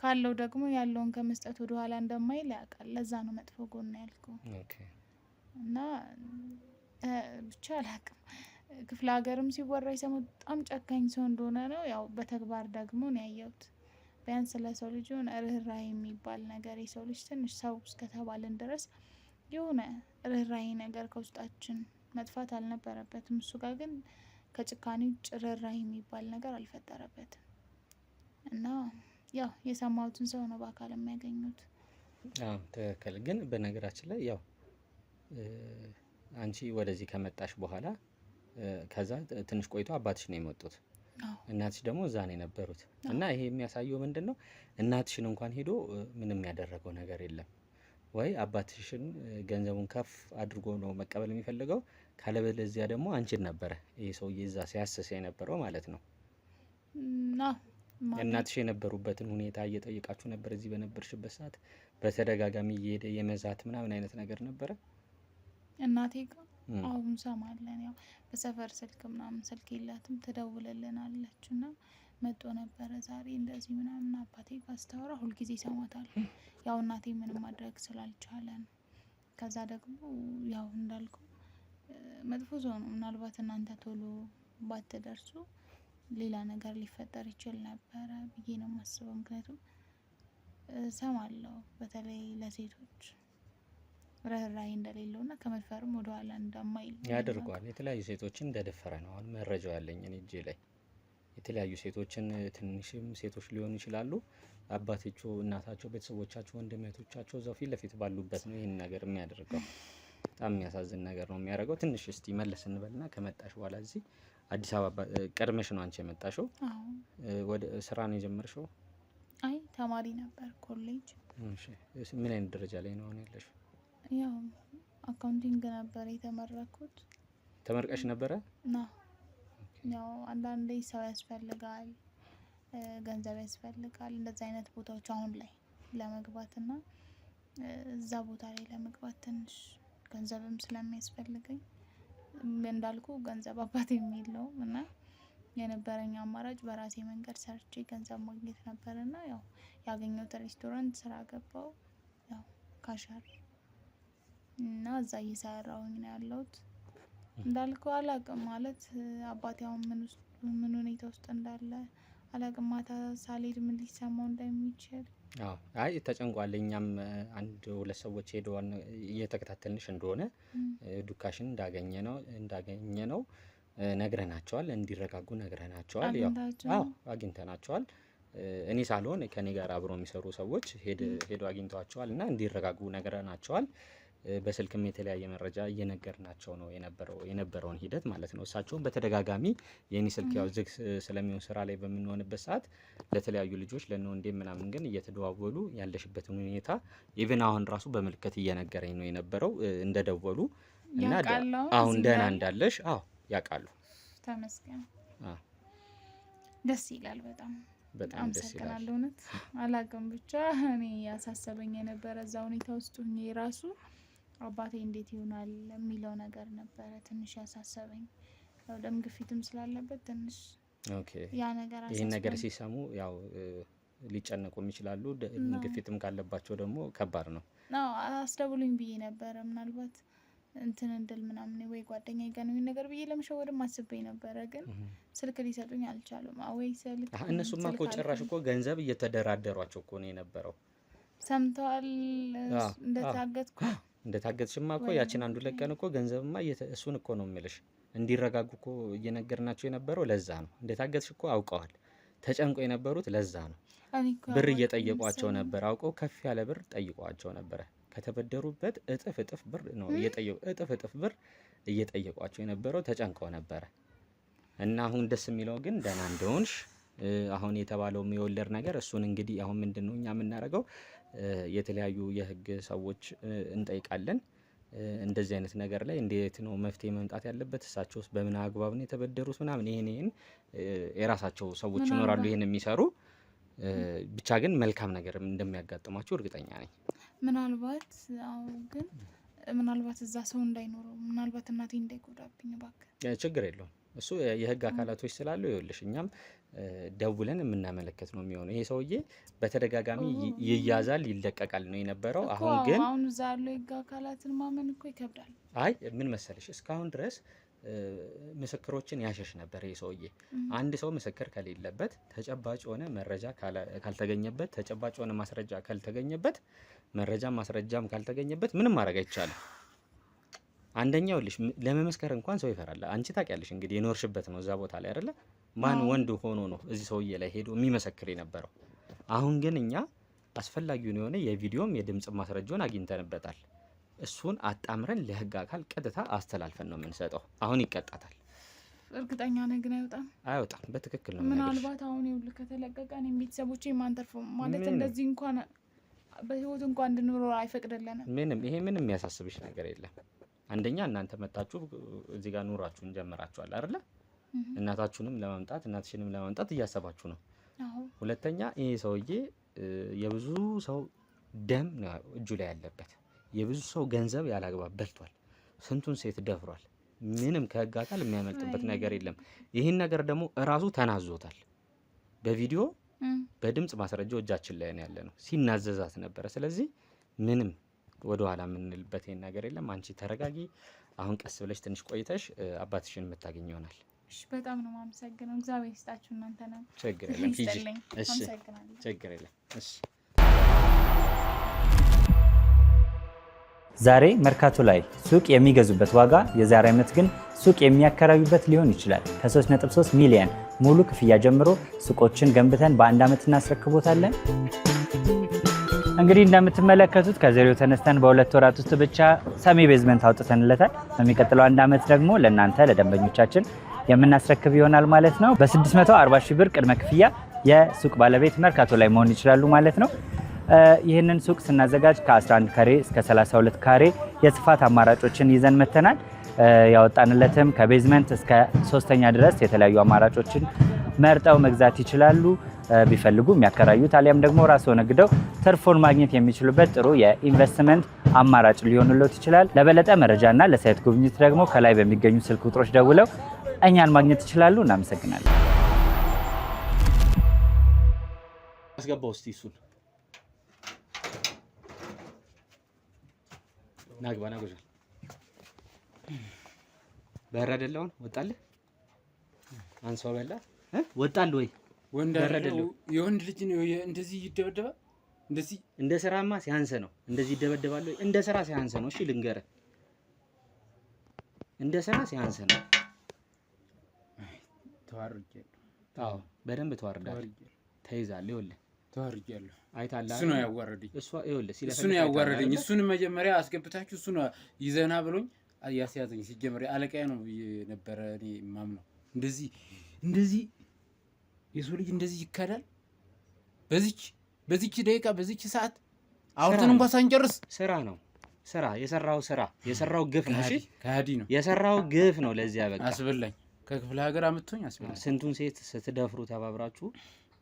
ካለው ደግሞ ያለውን ከመስጠት ወደ ኋላ እንደማይል ያውቃል። ለዛ ነው መጥፎ ጎን ያልከው። እና ብቻ አላውቅም። ክፍለ ሀገርም ሲወራ የሰማሁት በጣም ጨካኝ ሰው እንደሆነ ነው። ያው በተግባር ደግሞ ነው ያየሁት። ቢያንስ ለሰው ልጅ የሆነ ርህራሄ የሚባል ነገር፣ የሰው ልጅ ትንሽ ሰው እስከተባልን ድረስ የሆነ ርህራሄ ነገር ከውስጣችን መጥፋት አልነበረበትም። እሱ ጋር ግን ከጭካኔ ውጭ ርህራሄ የሚባል ነገር አልፈጠረበትም። እና ያው የሰማሁትን ሰው ነው በአካል የሚያገኙት። አዎ ትክክል። ግን በነገራችን ላይ ያው አንቺ ወደዚህ ከመጣሽ በኋላ ከዛ ትንሽ ቆይቶ አባትሽ ነው የመጡት። እናትሽ ደግሞ እዛ ነው የነበሩት። እና ይሄ የሚያሳየው ምንድን ነው? እናትሽን እንኳን ሄዶ ምንም ያደረገው ነገር የለም። ወይ አባትሽን ገንዘቡን ከፍ አድርጎ ነው መቀበል የሚፈልገው፣ ካለበለዚያ ደግሞ አንቺን ነበረ ይሄ ሰውዬ እዛ ሲያስስ የነበረው ማለት ነው። አዎ ማለት እናትሽ የነበሩበትን ሁኔታ እየጠየቃችሁ ነበር? እዚህ በነበርሽበት ሰዓት በተደጋጋሚ እየሄደ የመዛት ምናምን አይነት ነገር ነበረ? እናቴ ጋር አሁን እንሰማለን። ያው በሰፈር ስልክ ምናምን፣ ስልክ የላትም፣ ትደውልልናለች እና መጦ ነበረ ዛሬ እንደዚህ ምናምን አባቴ ጋር ስታወራ ሁልጊዜ ይሰማታል። ያው እናቴ ምንም ማድረግ ስላልቻለ ነው። ከዛ ደግሞ ያው እንዳልኩ መጥፎ ሰው ነው። ምናልባት እናንተ ቶሎ ባትደርሱ ሌላ ነገር ሊፈጠር ይችል ነበረ ብዬ ነው የማስበው። ምክንያቱም እሰማለሁ በተለይ ለሴቶች ርህራሄ እንደሌለው እና ከመድፈርም ወደኋላ እንደማይል። ያደርገዋል። የተለያዩ ሴቶችን እንደደፈረ ነው አሁን መረጃው ያለኝ እኔ እጄ ላይ። የተለያዩ ሴቶችን፣ ትንሽም ሴቶች ሊሆኑ ይችላሉ። አባቶቹ፣ እናታቸው፣ ቤተሰቦቻቸው፣ ወንድም እህቶቻቸው እዛው ፊት ለፊት ባሉበት ነው ይህን ነገር የሚያደርገው። በጣም የሚያሳዝን ነገር ነው የሚያደርገው። ትንሽ እስቲ መለስ እንበልና ከመጣሽ በኋላ እዚህ አዲስ አበባ ቀድመሽ ነው አንቺ የመጣሽው? አዎ። ወደ ስራ ነው የጀመርሽው? አይ፣ ተማሪ ነበር ኮሌጅ። እሺ፣ ምን አይነት ደረጃ ላይ ነው አሁን ያለሽው? ያው accounting ነበር የተመረኩት። ተመርቀሽ ነበረ? ና ያው አንዳንዴ ሰው ያስፈልጋል፣ ገንዘብ ያስፈልጋል እንደዚህ አይነት ቦታዎች አሁን ላይ ለመግባት እና እዛ ቦታ ላይ ለመግባት ትንሽ ገንዘብም ስለሚያስፈልገኝ እንዳልኩ ገንዘብ አባት የለውም እና የነበረኝ አማራጭ በራሴ መንገድ ሰርቼ ገንዘብ ማግኘት ነበር እና ያው ያገኘሁት ሬስቶራንት ስራ ገባው፣ ያው cashier እና እዛ እየሰራሁኝ ነው ያለሁት። እንዳልኩ አላቅም ማለት አባቴ አሁን ምን ውስጥ ምን ሁኔታ ውስጥ እንዳለ አላቅም። ማታ ሳልሄድ ምን ሊሰማው እንደሚችል። አዎ አይ ተጨንቋል። እኛም አንድ ሁለት ሰዎች ሄደው እየተከታተልንሽ እንደሆነ ዱካሽን እንዳገኘ ነው ነግረናቸዋል። እንዲረጋጉ ነግረናቸዋል። ያው አዎ አግኝተናቸዋል። እኔ ሳልሆን ከኔ ጋር አብሮ የሚሰሩ ሰዎች ሄዶ አግኝተዋቸዋል እና እንዲረጋጉ ነግረናቸዋል። በስልክም የተለያየ መረጃ እየነገርናቸው ነው የነበረውን ሂደት ማለት ነው። እሳቸውም በተደጋጋሚ የኔ ስልክ ያው ዝግ ስለሚሆን ስራ ላይ በምንሆንበት ሰዓት ለተለያዩ ልጆች ለነ ወንዴ ምናምን ግን እየተደዋወሉ ያለሽበትን ሁኔታ even አሁን ራሱ በምልክት እየነገረኝ ነው የነበረው እንደደወሉ እና አሁን ደህና እንዳለሽ አዎ ያውቃሉ። ተመስገን። ደስ ይላል በጣም። በጣም ደስ ይላል። እውነት አላውቅም፣ ብቻ እኔ ያሳሰበኝ የነበረ እዛ ሁኔታ ውስጥ ሁኜ ራሱ አባቴ እንዴት ይሆናል የሚለው ነገር ነበረ ትንሽ ያሳሰበኝ። ያው ደም ግፊትም ስላለበት ትንሽ ያ ነገር ይህን ነገር ሲሰሙ ያው ሊጨነቁም ይችላሉ። ግፊትም ካለባቸው ደግሞ ከባድ ነው። አስደውሉኝ ብዬ ነበረ ምናልባት እንትን እንድል ምናምን ወይ ጓደኛ ጋር ነው ነገር ብዬ ለመሸወድም አስቤ ነበረ፣ ግን ስልክ ሊሰጡኝ አልቻሉም። ወይ ስልክ እነሱማ እኮ ጭራሽ እኮ ገንዘብ እየተደራደሯቸው እኮ ነው የነበረው። ሰምተዋል እንደታገትኩ። እንደታገትሽማ እኮ ያችን አንዱ ለቀን እኮ ገንዘብማ እሱን እኮ ነው የምልሽ። እንዲረጋጉ እኮ እየነገርናቸው የነበረው ለዛ ነው። እንደታገትሽ እኮ አውቀዋል። ተጨንቆ የነበሩት ለዛ ነው። ብር እየጠየቋቸው ነበር። አውቀው ከፍ ያለ ብር ጠይቋቸው ነበረ። ከተበደሩበት እጥፍ እጥፍ ብር ነው እየጠየቁ እጥፍ እጥፍ ብር እየጠየቋቸው የነበረው ተጨንቀው ነበረ። እና አሁን ደስ የሚለው ግን ደህና እንደሆንሽ አሁን የተባለው የወለድ ነገር እሱን እንግዲህ አሁን ምንድነው እኛ የምናደርገው የተለያዩ የህግ ሰዎች እንጠይቃለን። እንደዚህ አይነት ነገር ላይ እንዴት ነው መፍትሄ መምጣት ያለበት? እሳቸውስ በምን አግባብ ነው የተበደሩት? ምናምን ይሄን የራሳቸው ሰዎች ይኖራሉ ይሄን የሚሰሩ። ብቻ ግን መልካም ነገር እንደሚያጋጥማቸው እርግጠኛ ነኝ። ምናልባት አዎ፣ ግን ምናልባት እዛ ሰው እንዳይኖረው ምናልባት እናቴ እንዳይጎዳብኝ እባክህ። ችግር የለውም እሱ የህግ አካላቶች ስላሉ ይኸውልሽ እኛም ደውለን የምናመለከት ነው የሚሆነው። ይሄ ሰውዬ በተደጋጋሚ ይያዛል ይለቀቃል ነው የነበረው። አሁን ግን አሁን እዛ ያለው የህግ አካላትን ማመን እኮ ይከብዳል። አይ ምን መሰለሽ እስካሁን ድረስ ምስክሮችን ያሸሽ ነበር ይሄ ሰውዬ። አንድ ሰው ምስክር ከሌለበት፣ ተጨባጭ የሆነ መረጃ ካልተገኘበት፣ ተጨባጭ የሆነ ማስረጃ ካልተገኘበት፣ መረጃ ማስረጃም ካልተገኘበት ምንም ማድረግ አይቻልም። አንደኛው ልሽ ለመመስከር እንኳን ሰው ይፈራል። አንቺ ታውቂያለሽ እንግዲህ የኖርሽበት ነው እዛ ቦታ ላይ አይደለ? ማን ወንድ ሆኖ ነው እዚህ ሰውዬ ላይ ሄዶ የሚመሰክር የነበረው? አሁን ግን እኛ አስፈላጊውን የሆነ የቪዲዮም የድምጽ ማስረጃውን አግኝተንበታል። እሱን አጣምረን ለህግ አካል ቀጥታ አስተላልፈን ነው የምንሰጠው። አሁን ይቀጣታል። እርግጠኛ ነህ ግን አይወጣም? አይወጣም። በትክክል ነው። ምናልባት አሁን ይኸውልህ ከተለቀቀ እኔም ቤተሰቦቼ ማንተርፈው ማለት እንደዚህ እንኳን በህይወት እንኳን እንድንኖር አይፈቅድልንም። ምንም ይሄ ምንም የሚያሳስብሽ ነገር የለም። አንደኛ እናንተ መጣችሁ እዚህ ጋር ኑሯችሁን ጀምራችኋል አይደለ? እናታችሁንም ለማምጣት እናትሽንም ለማምጣት እያሰባችሁ ነው። ሁለተኛ ይሄ ሰውዬ የብዙ ሰው ደም ነው እጁ ላይ ያለበት። የብዙ ሰው ገንዘብ ያላግባብ በልቷል። ስንቱን ሴት ደፍሯል። ምንም ከህግ አካል የሚያመልጥበት ነገር የለም። ይህን ነገር ደግሞ እራሱ ተናዞታል። በቪዲዮ በድምጽ ማስረጃው እጃችን ላይ ነው ያለ ነው። ሲናዘዛት ነበረ። ስለዚህ ምንም ወደ ኋላ የምንልበት ይሄን ነገር የለም። አንቺ ተረጋጊ። አሁን ቀስ ብለሽ ትንሽ ቆይተሽ አባትሽን የምታገኝ ይሆናል። እሺ፣ በጣም ነው የማመሰግነው። እግዚአብሔር ይስጣችሁ። እናንተ ነው። ችግር የለም። ሂጂ። እሺ፣ ችግር የለም። እሺ። ዛሬ መርካቶ ላይ ሱቅ የሚገዙበት ዋጋ የዛሬ ዓመት ግን ሱቅ የሚያከራዩበት ሊሆን ይችላል። ከ3.3 ሚሊዮን ሙሉ ክፍያ ጀምሮ ሱቆችን ገንብተን በአንድ ዓመት እናስረክቦታለን። እንግዲህ እንደምትመለከቱት ከዜሮ ተነስተን በ2 ወራት ውስጥ ብቻ semi basement አውጥተንለታል። በሚቀጥለው አንድ ዓመት ደግሞ ለእናንተ ለደንበኞቻችን የምናስረክብ ይሆናል ማለት ነው። በ640 ሺህ ብር ቅድመ ክፍያ የሱቅ ባለቤት መርካቶ ላይ መሆን ይችላሉ ማለት ነው። ይህንን ሱቅ ስናዘጋጅ ከ11 ካሬ እስከ 32 ካሬ የስፋት አማራጮችን ይዘን መተናል። ያወጣንለትም ከ basement እስከ ሶስተኛ ድረስ የተለያዩ አማራጮችን መርጠው መግዛት ይችላሉ። ቢፈልጉ የሚያከራዩት አሊያም ደግሞ ራስዎ ነግደው ትርፎን ማግኘት የሚችሉበት ጥሩ የኢንቨስትመንት አማራጭ ሊሆንሎት ይችላል። ለበለጠ መረጃና ለ site ጉብኝት ደግሞ ከላይ በሚገኙ ስልክ ቁጥሮች ደውለው እኛን ማግኘት ይችላሉ። እናመሰግናለን። አስገባው እስቲ እሱን ናግባ ናጎዣል በር አይደለውን ወጣልህ አንሶ በላ ወጣል ወይ ወንድ የወንድ ልጅ ነው እንደዚህ ይደበደባል። እንደዚህ እንደ ስራማ ሲያንስ ነው እንደዚህ ይደበደባል ወይ? እንደ ስራ ሲያንስ ነው። እሺ ልንገርህ፣ እንደ ስራ ሲያንስ ነው። ተዋርጃለሁ። አዎ በደንብ ተዋርዳለህ። ተይዛለህ። ይኸውልህ ተዋርጃለሁ። አይታለህ። እሱ ነው ያዋረደኝ። እሷ ይኸውልህ እሱ ነው ያዋረደኝ። እሱን መጀመሪያ አስገብታችሁ እሱ ነው ይዘና ብሎኝ ያስያዘኝ። ሲጀመር አለቃዬ ነው ብዬ ነበረ እኔ የማምነው። እንደዚህ እንደዚህ የሰው ልጅ እንደዚህ ይካዳል? በዚች ደቂቃ በዚች ሰዓት አውርተን እንኳን ሳንጨርስ ስራ ነው ስራ የሰራው ስራ የሰራው ግፍ ነው። እሺ ከሃዲ ነው የሰራው ግፍ ነው። ለዚያ በቃ አስበላኝ። ከክፍለ ሀገር አምጥቶኝ አስበላኝ። ስንቱን ሴት ስትደፍሩ ተባብራችሁ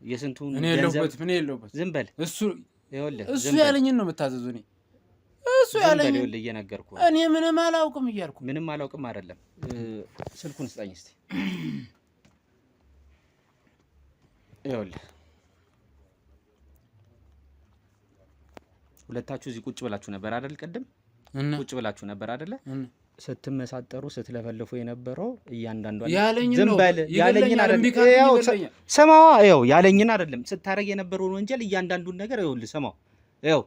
የስንቱን እኔ የለሁበትም እኔ የለሁበትም። ዝም በል እሱ ይኸውልህ፣ እሱ ያለኝን ነው የምታዘዙ። እኔ እሱ ያለኝን ይኸውልህ፣ እየነገርኩህ እኔ ምንም አላውቅም እያልኩ ምንም አላውቅም አይደለም። ስልኩን ስጠኝ እስኪ። ይኸውልህ ሁለታችሁ እዚህ ቁጭ ብላችሁ ነበር አይደል? ቅድም ቁጭ ብላችሁ ነበር አይደለ? ስትመሳጠሩ ስትለፈልፉ የነበረው እያንዳንዷ ዝም በል ያለኝን አይደለም፣ ስማዋ፣ ይኸው ያለኝን አይደለም ስታረግ የነበረውን ወንጀል እያንዳንዱን ነገር ይኸውልህ፣ ስማው፣ ይኸው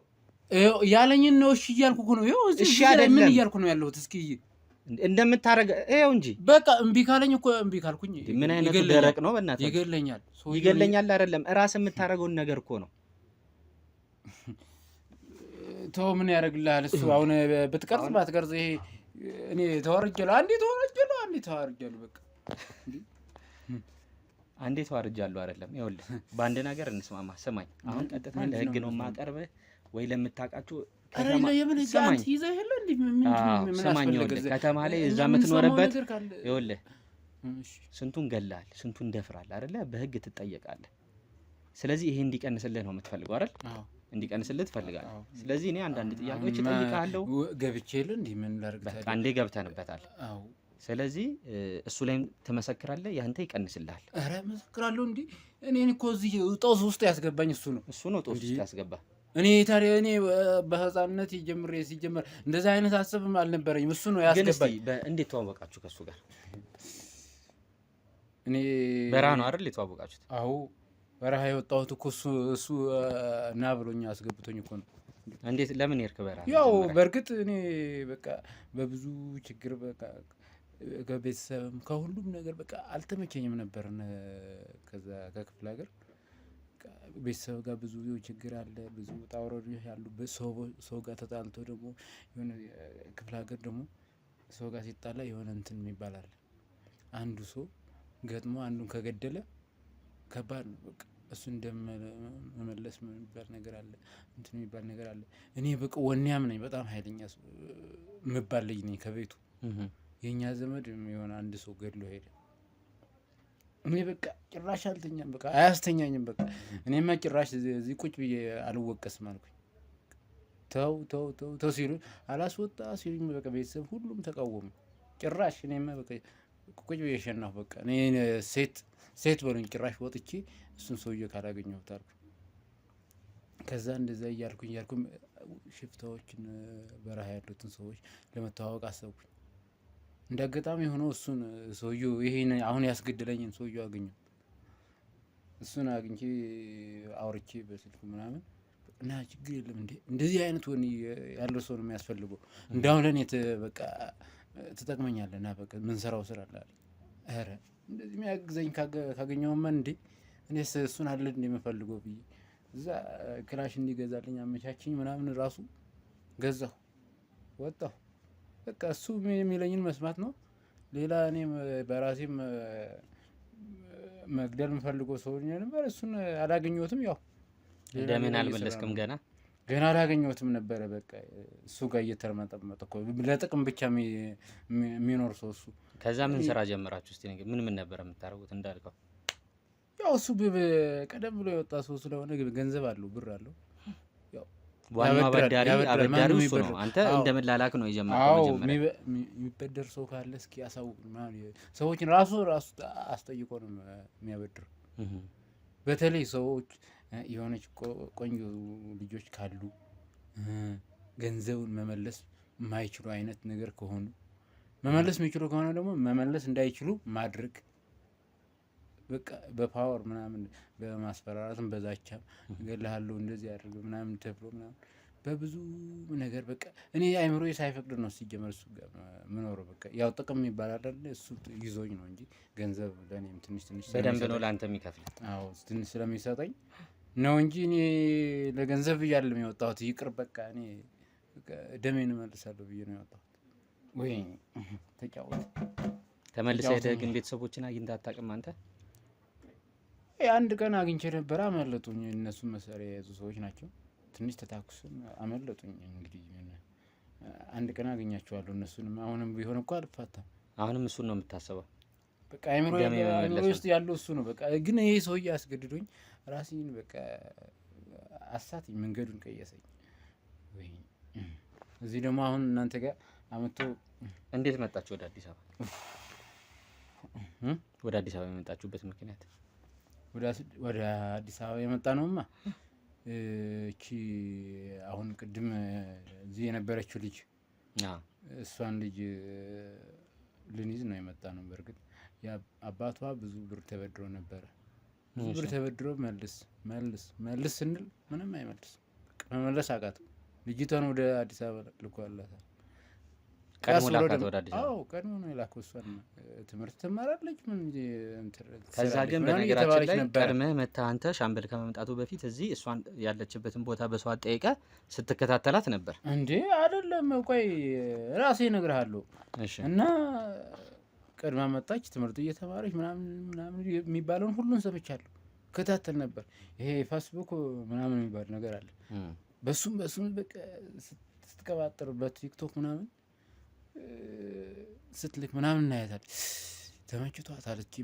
ያለኝን ነው። እሺ እያልኩ እኮ ነው። ይኸው እሺ አይደለም ምን እያልኩ ነው ያለሁት? እስኪ እንደምታረግ ይኸው እንጂ በቃ እምቢ ካለኝ እኮ እምቢ ካልኩኝ ምን አይነቱ ደረቅ ነው? በእናትህ ይገለኛል። ይገለኛል አይደለም እራስ የምታረገውን ነገር እኮ ነው። ተው ምን ያደርግልሃል እሱ። አሁን ብትቀርጽ ባትቀርጽ ይሄ እኔ ተዋርጃለሁ፣ አንዴ ተዋርጃለሁ፣ አንዴ ተዋርጃለሁ። በቃ አንዴ ተዋርጃለሁ አይደለም። ይኸውልህ በአንድ ነገር እንስማማ። ስማኝ፣ አሁን ቀጥታ ለህግ ነው የማቀርብህ ወይ ለምታውቃችሁ ስማኝ፣ ይኸውልህ ከተማ ላይ እዛ የምትኖርበት ይኸውልህ ስንቱን ገላል፣ ስንቱን ደፍራል አይደለ? በህግ ትጠየቃለህ። ስለዚህ ይሄ እንዲቀንስልህ ነው የምትፈልገው አይደል? እንዲቀንስልህ ትፈልጋለህ። ስለዚህ እኔ አንዳንድ ጥያቄዎች እጠይቅሃለሁ። ገብቼ የለ እንዲህ ምን ላድርግ? በቃ አንዴ ገብተንበታል። ስለዚህ እሱ ላይም ትመሰክራለህ፣ ያንተ ይቀንስልሃል። ኧረ እመሰክራለሁ። እንዲህ እኔን እኮ እዚህ ጦስ ውስጥ ያስገባኝ እሱ ነው። እሱ ነው ጦስ ውስጥ ያስገባ። እኔ ታዲያ እኔ በህፃንነት ጀምሬ ሲጀመር እንደዚህ አይነት ሀሳብም አልነበረኝም። እሱ ነው ያስገባኝ። እንዴት ተዋወቃችሁ ከእሱ ጋር? እኔ በረሃ ነው አይደል የተዋወቃችሁት? አዎ በረሃ የወጣሁት እኮ እሱ ና ብሎኝ አስገብቶኝ እኮ ነው። እንዴት ለምን ሄድክ በረሃ? ያው በእርግጥ እኔ በቃ በብዙ ችግር በቃ ከቤተሰብም ከሁሉም ነገር በቃ አልተመቸኝም ነበር። ከዛ ከክፍለ ሀገር ቤተሰብ ጋር ብዙ ችግር አለ፣ ብዙ ውጣ ውረዶች ያሉበት ሰው ጋር ተጣልቶ ደግሞ የሆነ ክፍለ ሀገር ደግሞ ሰው ጋር ሲጣላ የሆነ እንትን የሚባል አለ። አንዱ ሰው ገጥሞ አንዱን ከገደለ ከባድ ነው። በቃ እሱ እንደመመለስ የሚባል ነገር አለ፣ እንትን የሚባል ነገር አለ። እኔ በቃ ወኔያም ነኝ፣ በጣም ኃይለኛ የምባል ልጅ ነኝ። ከቤቱ የእኛ ዘመድ የሆነ አንድ ሰው ገድሎ ሄደ። እኔ በቃ ጭራሽ አልተኛም፣ በቃ አያስተኛኝም። በቃ እኔማ ጭራሽ እዚህ ቁጭ ብዬ አልወቀስም አልኩኝ። ተው ተው ተው ተው ሲሉ አላስወጣ ሲሉኝ በቃ ቤተሰብ ሁሉም ተቃወሙ። ጭራሽ እኔማ በቃ ቁጭ ብዬ ሸናሁ። በቃ እኔ ሴት ሴት በሉኝ ጭራሽ ወጥቼ እሱን ሰውዬ ካላገኘሁት አልኩኝ። ከዛ እንደዛ እያልኩኝ እያልኩኝ ሽፍታዎችን በረሃ ያሉትን ሰዎች ለመተዋወቅ አሰብኩኝ። እንደ አጋጣሚ ሆኖ እሱን ሰውዬው ይሄን አሁን ያስገደለኝን ሰውዬው አገኘሁት። እሱን አግኝቼ አውርቼ በስልኩ ምናምን እና ችግር የለም እንዴ እንደዚህ አይነት ወን ያለው ሰው ነው የሚያስፈልገው። እንዳሁን ለእኔ በቃ ትጠቅመኛለህ እና በቃ ምንሰራው ስራ አለ አለኝ። ኧረ እንደዚህ የሚያግዘኝ ካገኘሁማ እንዴ እኔስ እሱን አለ እንደ የምፈልገው ብዬ እዛ ክላሽ እንዲገዛልኝ አመቻችኝ ምናምን ራሱ ገዛሁ፣ ወጣሁ። በቃ እሱ የሚለኝን መስማት ነው። ሌላ እኔም በራሴም መግደል የምፈልገው ሰው ነበር። እሱን አላገኘሁትም። ያው ደምን አልመለስክም? ገና ገና አላገኘሁትም ነበረ። በቃ እሱ ጋር እየተርመጠመጠ እኮ ለጥቅም ብቻ የሚኖር ሰው እሱ። ከዛ ምን ስራ ጀመራችሁ? እስቲ ንገረኝ። ምን ምን ነበር የምታደርጉት? እንዳልከው ያው እሱ ቀደም ብሎ የወጣ ሰው ስለሆነ ገንዘብ አለው፣ ብር አለው። ዋናው አበዳሪ አበዳሪው እሱ ነው። አንተ እንደ መላላክ ነው የጀመርከው። መጀመሪያ የሚበደር ሰው ካለ እስኪ አሳውቅ። ሰዎችን ራሱ ራሱ አስጠይቆ ነው የሚያበድረው። በተለይ ሰዎች የሆነች ቆንጆ ልጆች ካሉ፣ ገንዘቡን መመለስ የማይችሉ አይነት ነገር ከሆኑ፣ መመለስ የሚችሉ ከሆነ ደግሞ መመለስ እንዳይችሉ ማድረግ፣ በቃ በ power ምናምን በማስፈራራትም በዛቻም እገልሃለሁ እንደዚህ አድርግ ምናምን ተብሎ ምናምን በብዙ ነገር፣ በቃ እኔ አይምሮዬ ሳይፈቅድ ነው ሲጀመር እሱ ጋር የምኖረው። በቃ ያው ጥቅም ይባላል አይደለ? እሱ ይዞኝ ነው እንጂ ገንዘብ ለእኔም ትንሽ ትንሽ በደንብ ነው ለአንተ የሚከፍል። አዎ፣ ትንሽ ስለሚሰጠኝ ነው እንጂ እኔ ለገንዘብ ብዬ አይደለም የወጣሁት። ይቅር በቃ እኔ ደሜን እመልሳለሁ ብዬ ነው የወጣሁት። ወይ ተጫወት። ተመልሰህ ሄደህ ግን ቤተሰቦችን አግኝተህ አታውቅም አንተ? አንድ ቀን አግኝቼ ነበረ፣ አመለጡኝ። እነሱ መሳሪያ የያዙ ሰዎች ናቸው። ትንሽ ተታኩስን አመለጡኝ። እንግዲህ አንድ ቀን አገኛቸዋለሁ እነሱንም። አሁንም ቢሆን እኮ አልፋታም። አሁንም እሱን ነው የምታስበው? በቃ አይምሮ ውስጥ ያለው እሱ ነው። በቃ ግን ይሄ ሰውዬ አስገድዶኝ ራሴን በቃ አሳትኝ፣ መንገዱን ቀየሰኝ። ወይ እዚህ ደግሞ አሁን እናንተ ጋር አመቶ። እንዴት መጣችሁ ወደ አዲስ አበባ? ወደ አዲስ አበባ የመጣችሁበት ምክንያት? ወደ አዲስ አበባ የመጣ ነውማ እቺ አሁን ቅድም እዚህ የነበረችው ልጅ፣ እሷን ልጅ ልንይዝ ነው የመጣ ነው። በእርግጥ አባቷ ብዙ ብር ተበድሮ ነበረ። ብዙ ብር ተበድሮ መልስ መልስ መልስ ስንል ምንም አይመልስ፣ መመለስ አቃተው። ልጅቷን ወደ አዲስ አበባ ልኳላታል። ቀድሞ ላካት ወደ አዲስ አበባ? ቀድሞ ነው የላከው። እሷን ትምህርት ትማራለች ምን። ከዛ ግን በነገራችን ላይ ቀድመህ መተህ አንተ ሻምበል ከመምጣቱ በፊት እዚህ እሷን ያለችበትን ቦታ በሰው ጠይቀህ ስትከታተላት ነበር እንዴ? አይደለም፣ ቆይ ራሴ እነግርሃለሁ። እና ቀድማ መጣች፣ ትምህርት እየተማረች ምናምን ምናምን የሚባለውን ሁሉን ሰምቻለሁ፣ እከታተል ነበር። ይሄ ፌስቡክ ምናምን የሚባል ነገር አለ። በሱም በሱም በቃ ስትቀባጥር በቲክቶክ ምናምን ስትልክ ምናምን እናያታል። ተመችቷታል። እቺ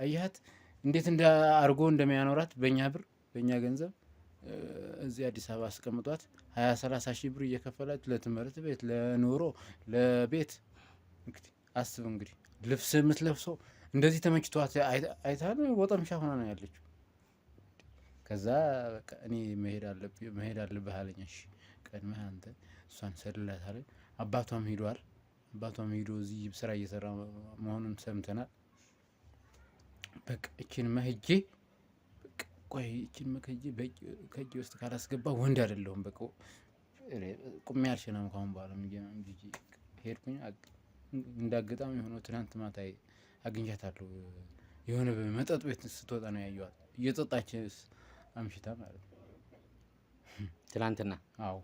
አየሃት እንዴት እንደ አርጎ እንደሚያኖራት፣ በእኛ ብር በእኛ ገንዘብ እዚህ አዲስ አበባ አስቀምጧት 20-30 ሺህ ብር እየከፈላት ለትምህርት ቤት፣ ለኑሮ፣ ለቤት። እንግዲህ አስብ እንግዲህ ልብስ የምትለብሰው እንደዚህ ተመችቷት አይታል። ወጠምሻ ሆና ነው ያለችው። ከዛ በቃ እኔ መሄድ አለብህ አለኝ። እሺ ቀድመህ አንተ እሷን ሰልላት አለኝ። አባቷም ሂዷል። አባቷም ሂዶ እዚህ ስራ እየሰራ መሆኑን ሰምተናል። በቃ እችን መሄጄ፣ ቆይ እችን መሄጄ ከእጄ ውስጥ ካላስገባ ወንድ አይደለሁም። በቃ ቁሜ አልሸናም ካሁን በኋላ ሄድኩኝ። እንዳጋጣሚ የሆነው ትናንት ማታ አግኝቻታለሁ። የሆነ መጠጥ ቤት ስትወጣ ነው ያየኋት፣ እየጠጣች አምሽታ ማለት ነው። ትናንትና? አዎ፣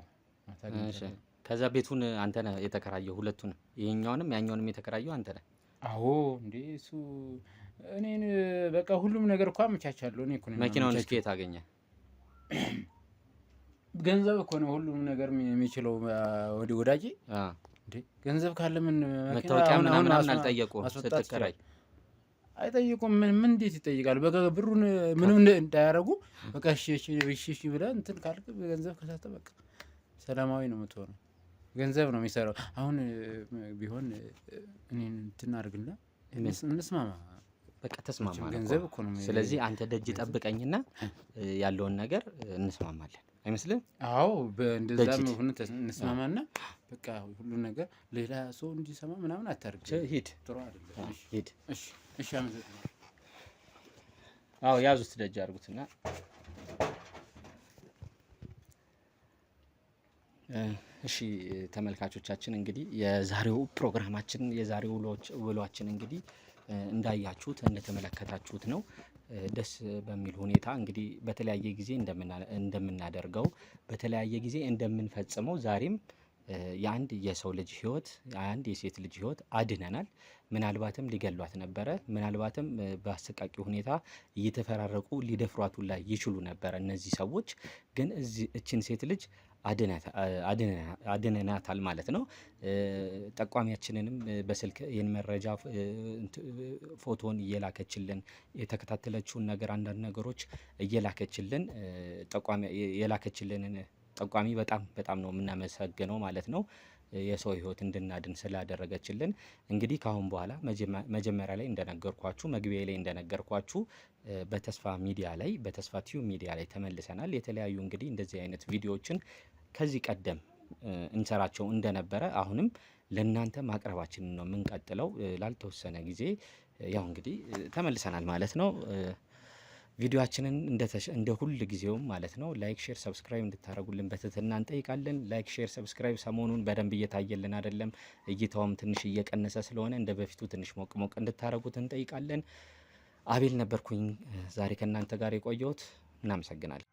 ማታ አግኝቻታለሁ። ከዛ ቤቱን አንተ ነህ የተከራየው? ሁለቱንም ይሄኛውንም ያኛውንም የተከራየው አንተ ነህ? አዎ እንዴ፣ እሱ እኔን በቃ ሁሉም ነገር እኮ አመቻቻለሁ። እኔ እኮ ነኝ መኪናውን እስኪ የት አገኘ? ገንዘብ እኮ ነው ሁሉም ነገር የሚችለው ወደ ወዳጄ። እንዴ ገንዘብ ካለ ምን መታወቂያ ምናምን አልጠየቁም ስትከራይ? አይጠይቁም። ምን ምን እንዴት ይጠይቃል? በቃ ብሩን ምንም እንዳያረጉ በቃ እሺ እሺ እሺ ብለህ እንትን ካልክ፣ ገንዘብ ከሰጠህ በቃ ሰላማዊ ነው የምትሆነው። ገንዘብ ነው የሚሰራው። አሁን ቢሆን እኔን እንትን አድርግና እንስማማ። በቃ ተስማማ። ገንዘብ እኮ ነው። ስለዚህ አንተ ደጅ ጠብቀኝና ያለውን ነገር እንስማማለን። አይመስልም? አዎ፣ እንደዛ ሆነ እንስማማና በቃ ሁሉ ነገር ሌላ ሰው እንዲሰማ ምናምን አታርግ። ሂድ፣ ጥሩ አይደለም። ሂድ። እሺ፣ እሺ፣ አመሰግናለሁ። አዎ፣ ያዙት፣ ደጅ አድርጉትና። እሺ ተመልካቾቻችን፣ እንግዲህ የዛሬው ፕሮግራማችን የዛሬው ውሏችን እንግዲህ እንዳያችሁት እንደተመለከታችሁት ነው። ደስ በሚል ሁኔታ እንግዲህ በተለያየ ጊዜ እንደምናደርገው፣ በተለያየ ጊዜ እንደምንፈጽመው ዛሬም የአንድ የሰው ልጅ ህይወት፣ የአንድ የሴት ልጅ ህይወት አድነናል። ምናልባትም ሊገሏት ነበረ። ምናልባትም በአሰቃቂ ሁኔታ እየተፈራረቁ ሊደፍሯት ሁላ ይችሉ ነበረ። እነዚህ ሰዎች ግን እችን ሴት ልጅ አድነናታል ማለት ነው። ጠቋሚያችንንም በስልክ ይህን መረጃ ፎቶን እየላከችልን፣ የተከታተለችውን ነገር አንዳንድ ነገሮች እየላከችልን፣ ጠቋሚ የላከችልንን ጠቋሚ በጣም በጣም ነው የምናመሰግነው ማለት ነው። የሰው ህይወት እንድናድን ስላደረገችልን። እንግዲህ ከአሁን በኋላ መጀመሪያ ላይ እንደነገርኳችሁ፣ መግቢያ ላይ እንደነገርኳችሁ በተስፋ ሚዲያ ላይ፣ በተስፋ ቲዩብ ሚዲያ ላይ ተመልሰናል። የተለያዩ እንግዲህ እንደዚህ አይነት ቪዲዮዎችን ከዚህ ቀደም እንሰራቸው እንደነበረ አሁንም ለእናንተ ማቅረባችንን ነው የምንቀጥለው። ላልተወሰነ ጊዜ ያው እንግዲህ ተመልሰናል ማለት ነው። ቪዲዮአችንን እንደ ሁል ጊዜውም ማለት ነው like፣ share፣ subscribe እንድታደርጉልን በትህትና እንጠይቃለን። Like፣ share፣ subscribe ሰሞኑን በደንብ እየታየልን አይደለም። እይታውም ትንሽ እየቀነሰ ስለሆነ እንደ በፊቱ ትንሽ ሞቅ ሞቅ እንድታደርጉት እንጠይቃለን። አቤል ነበርኩኝ ዛሬ ከእናንተ ጋር የቆየሁት። እናመሰግናለን።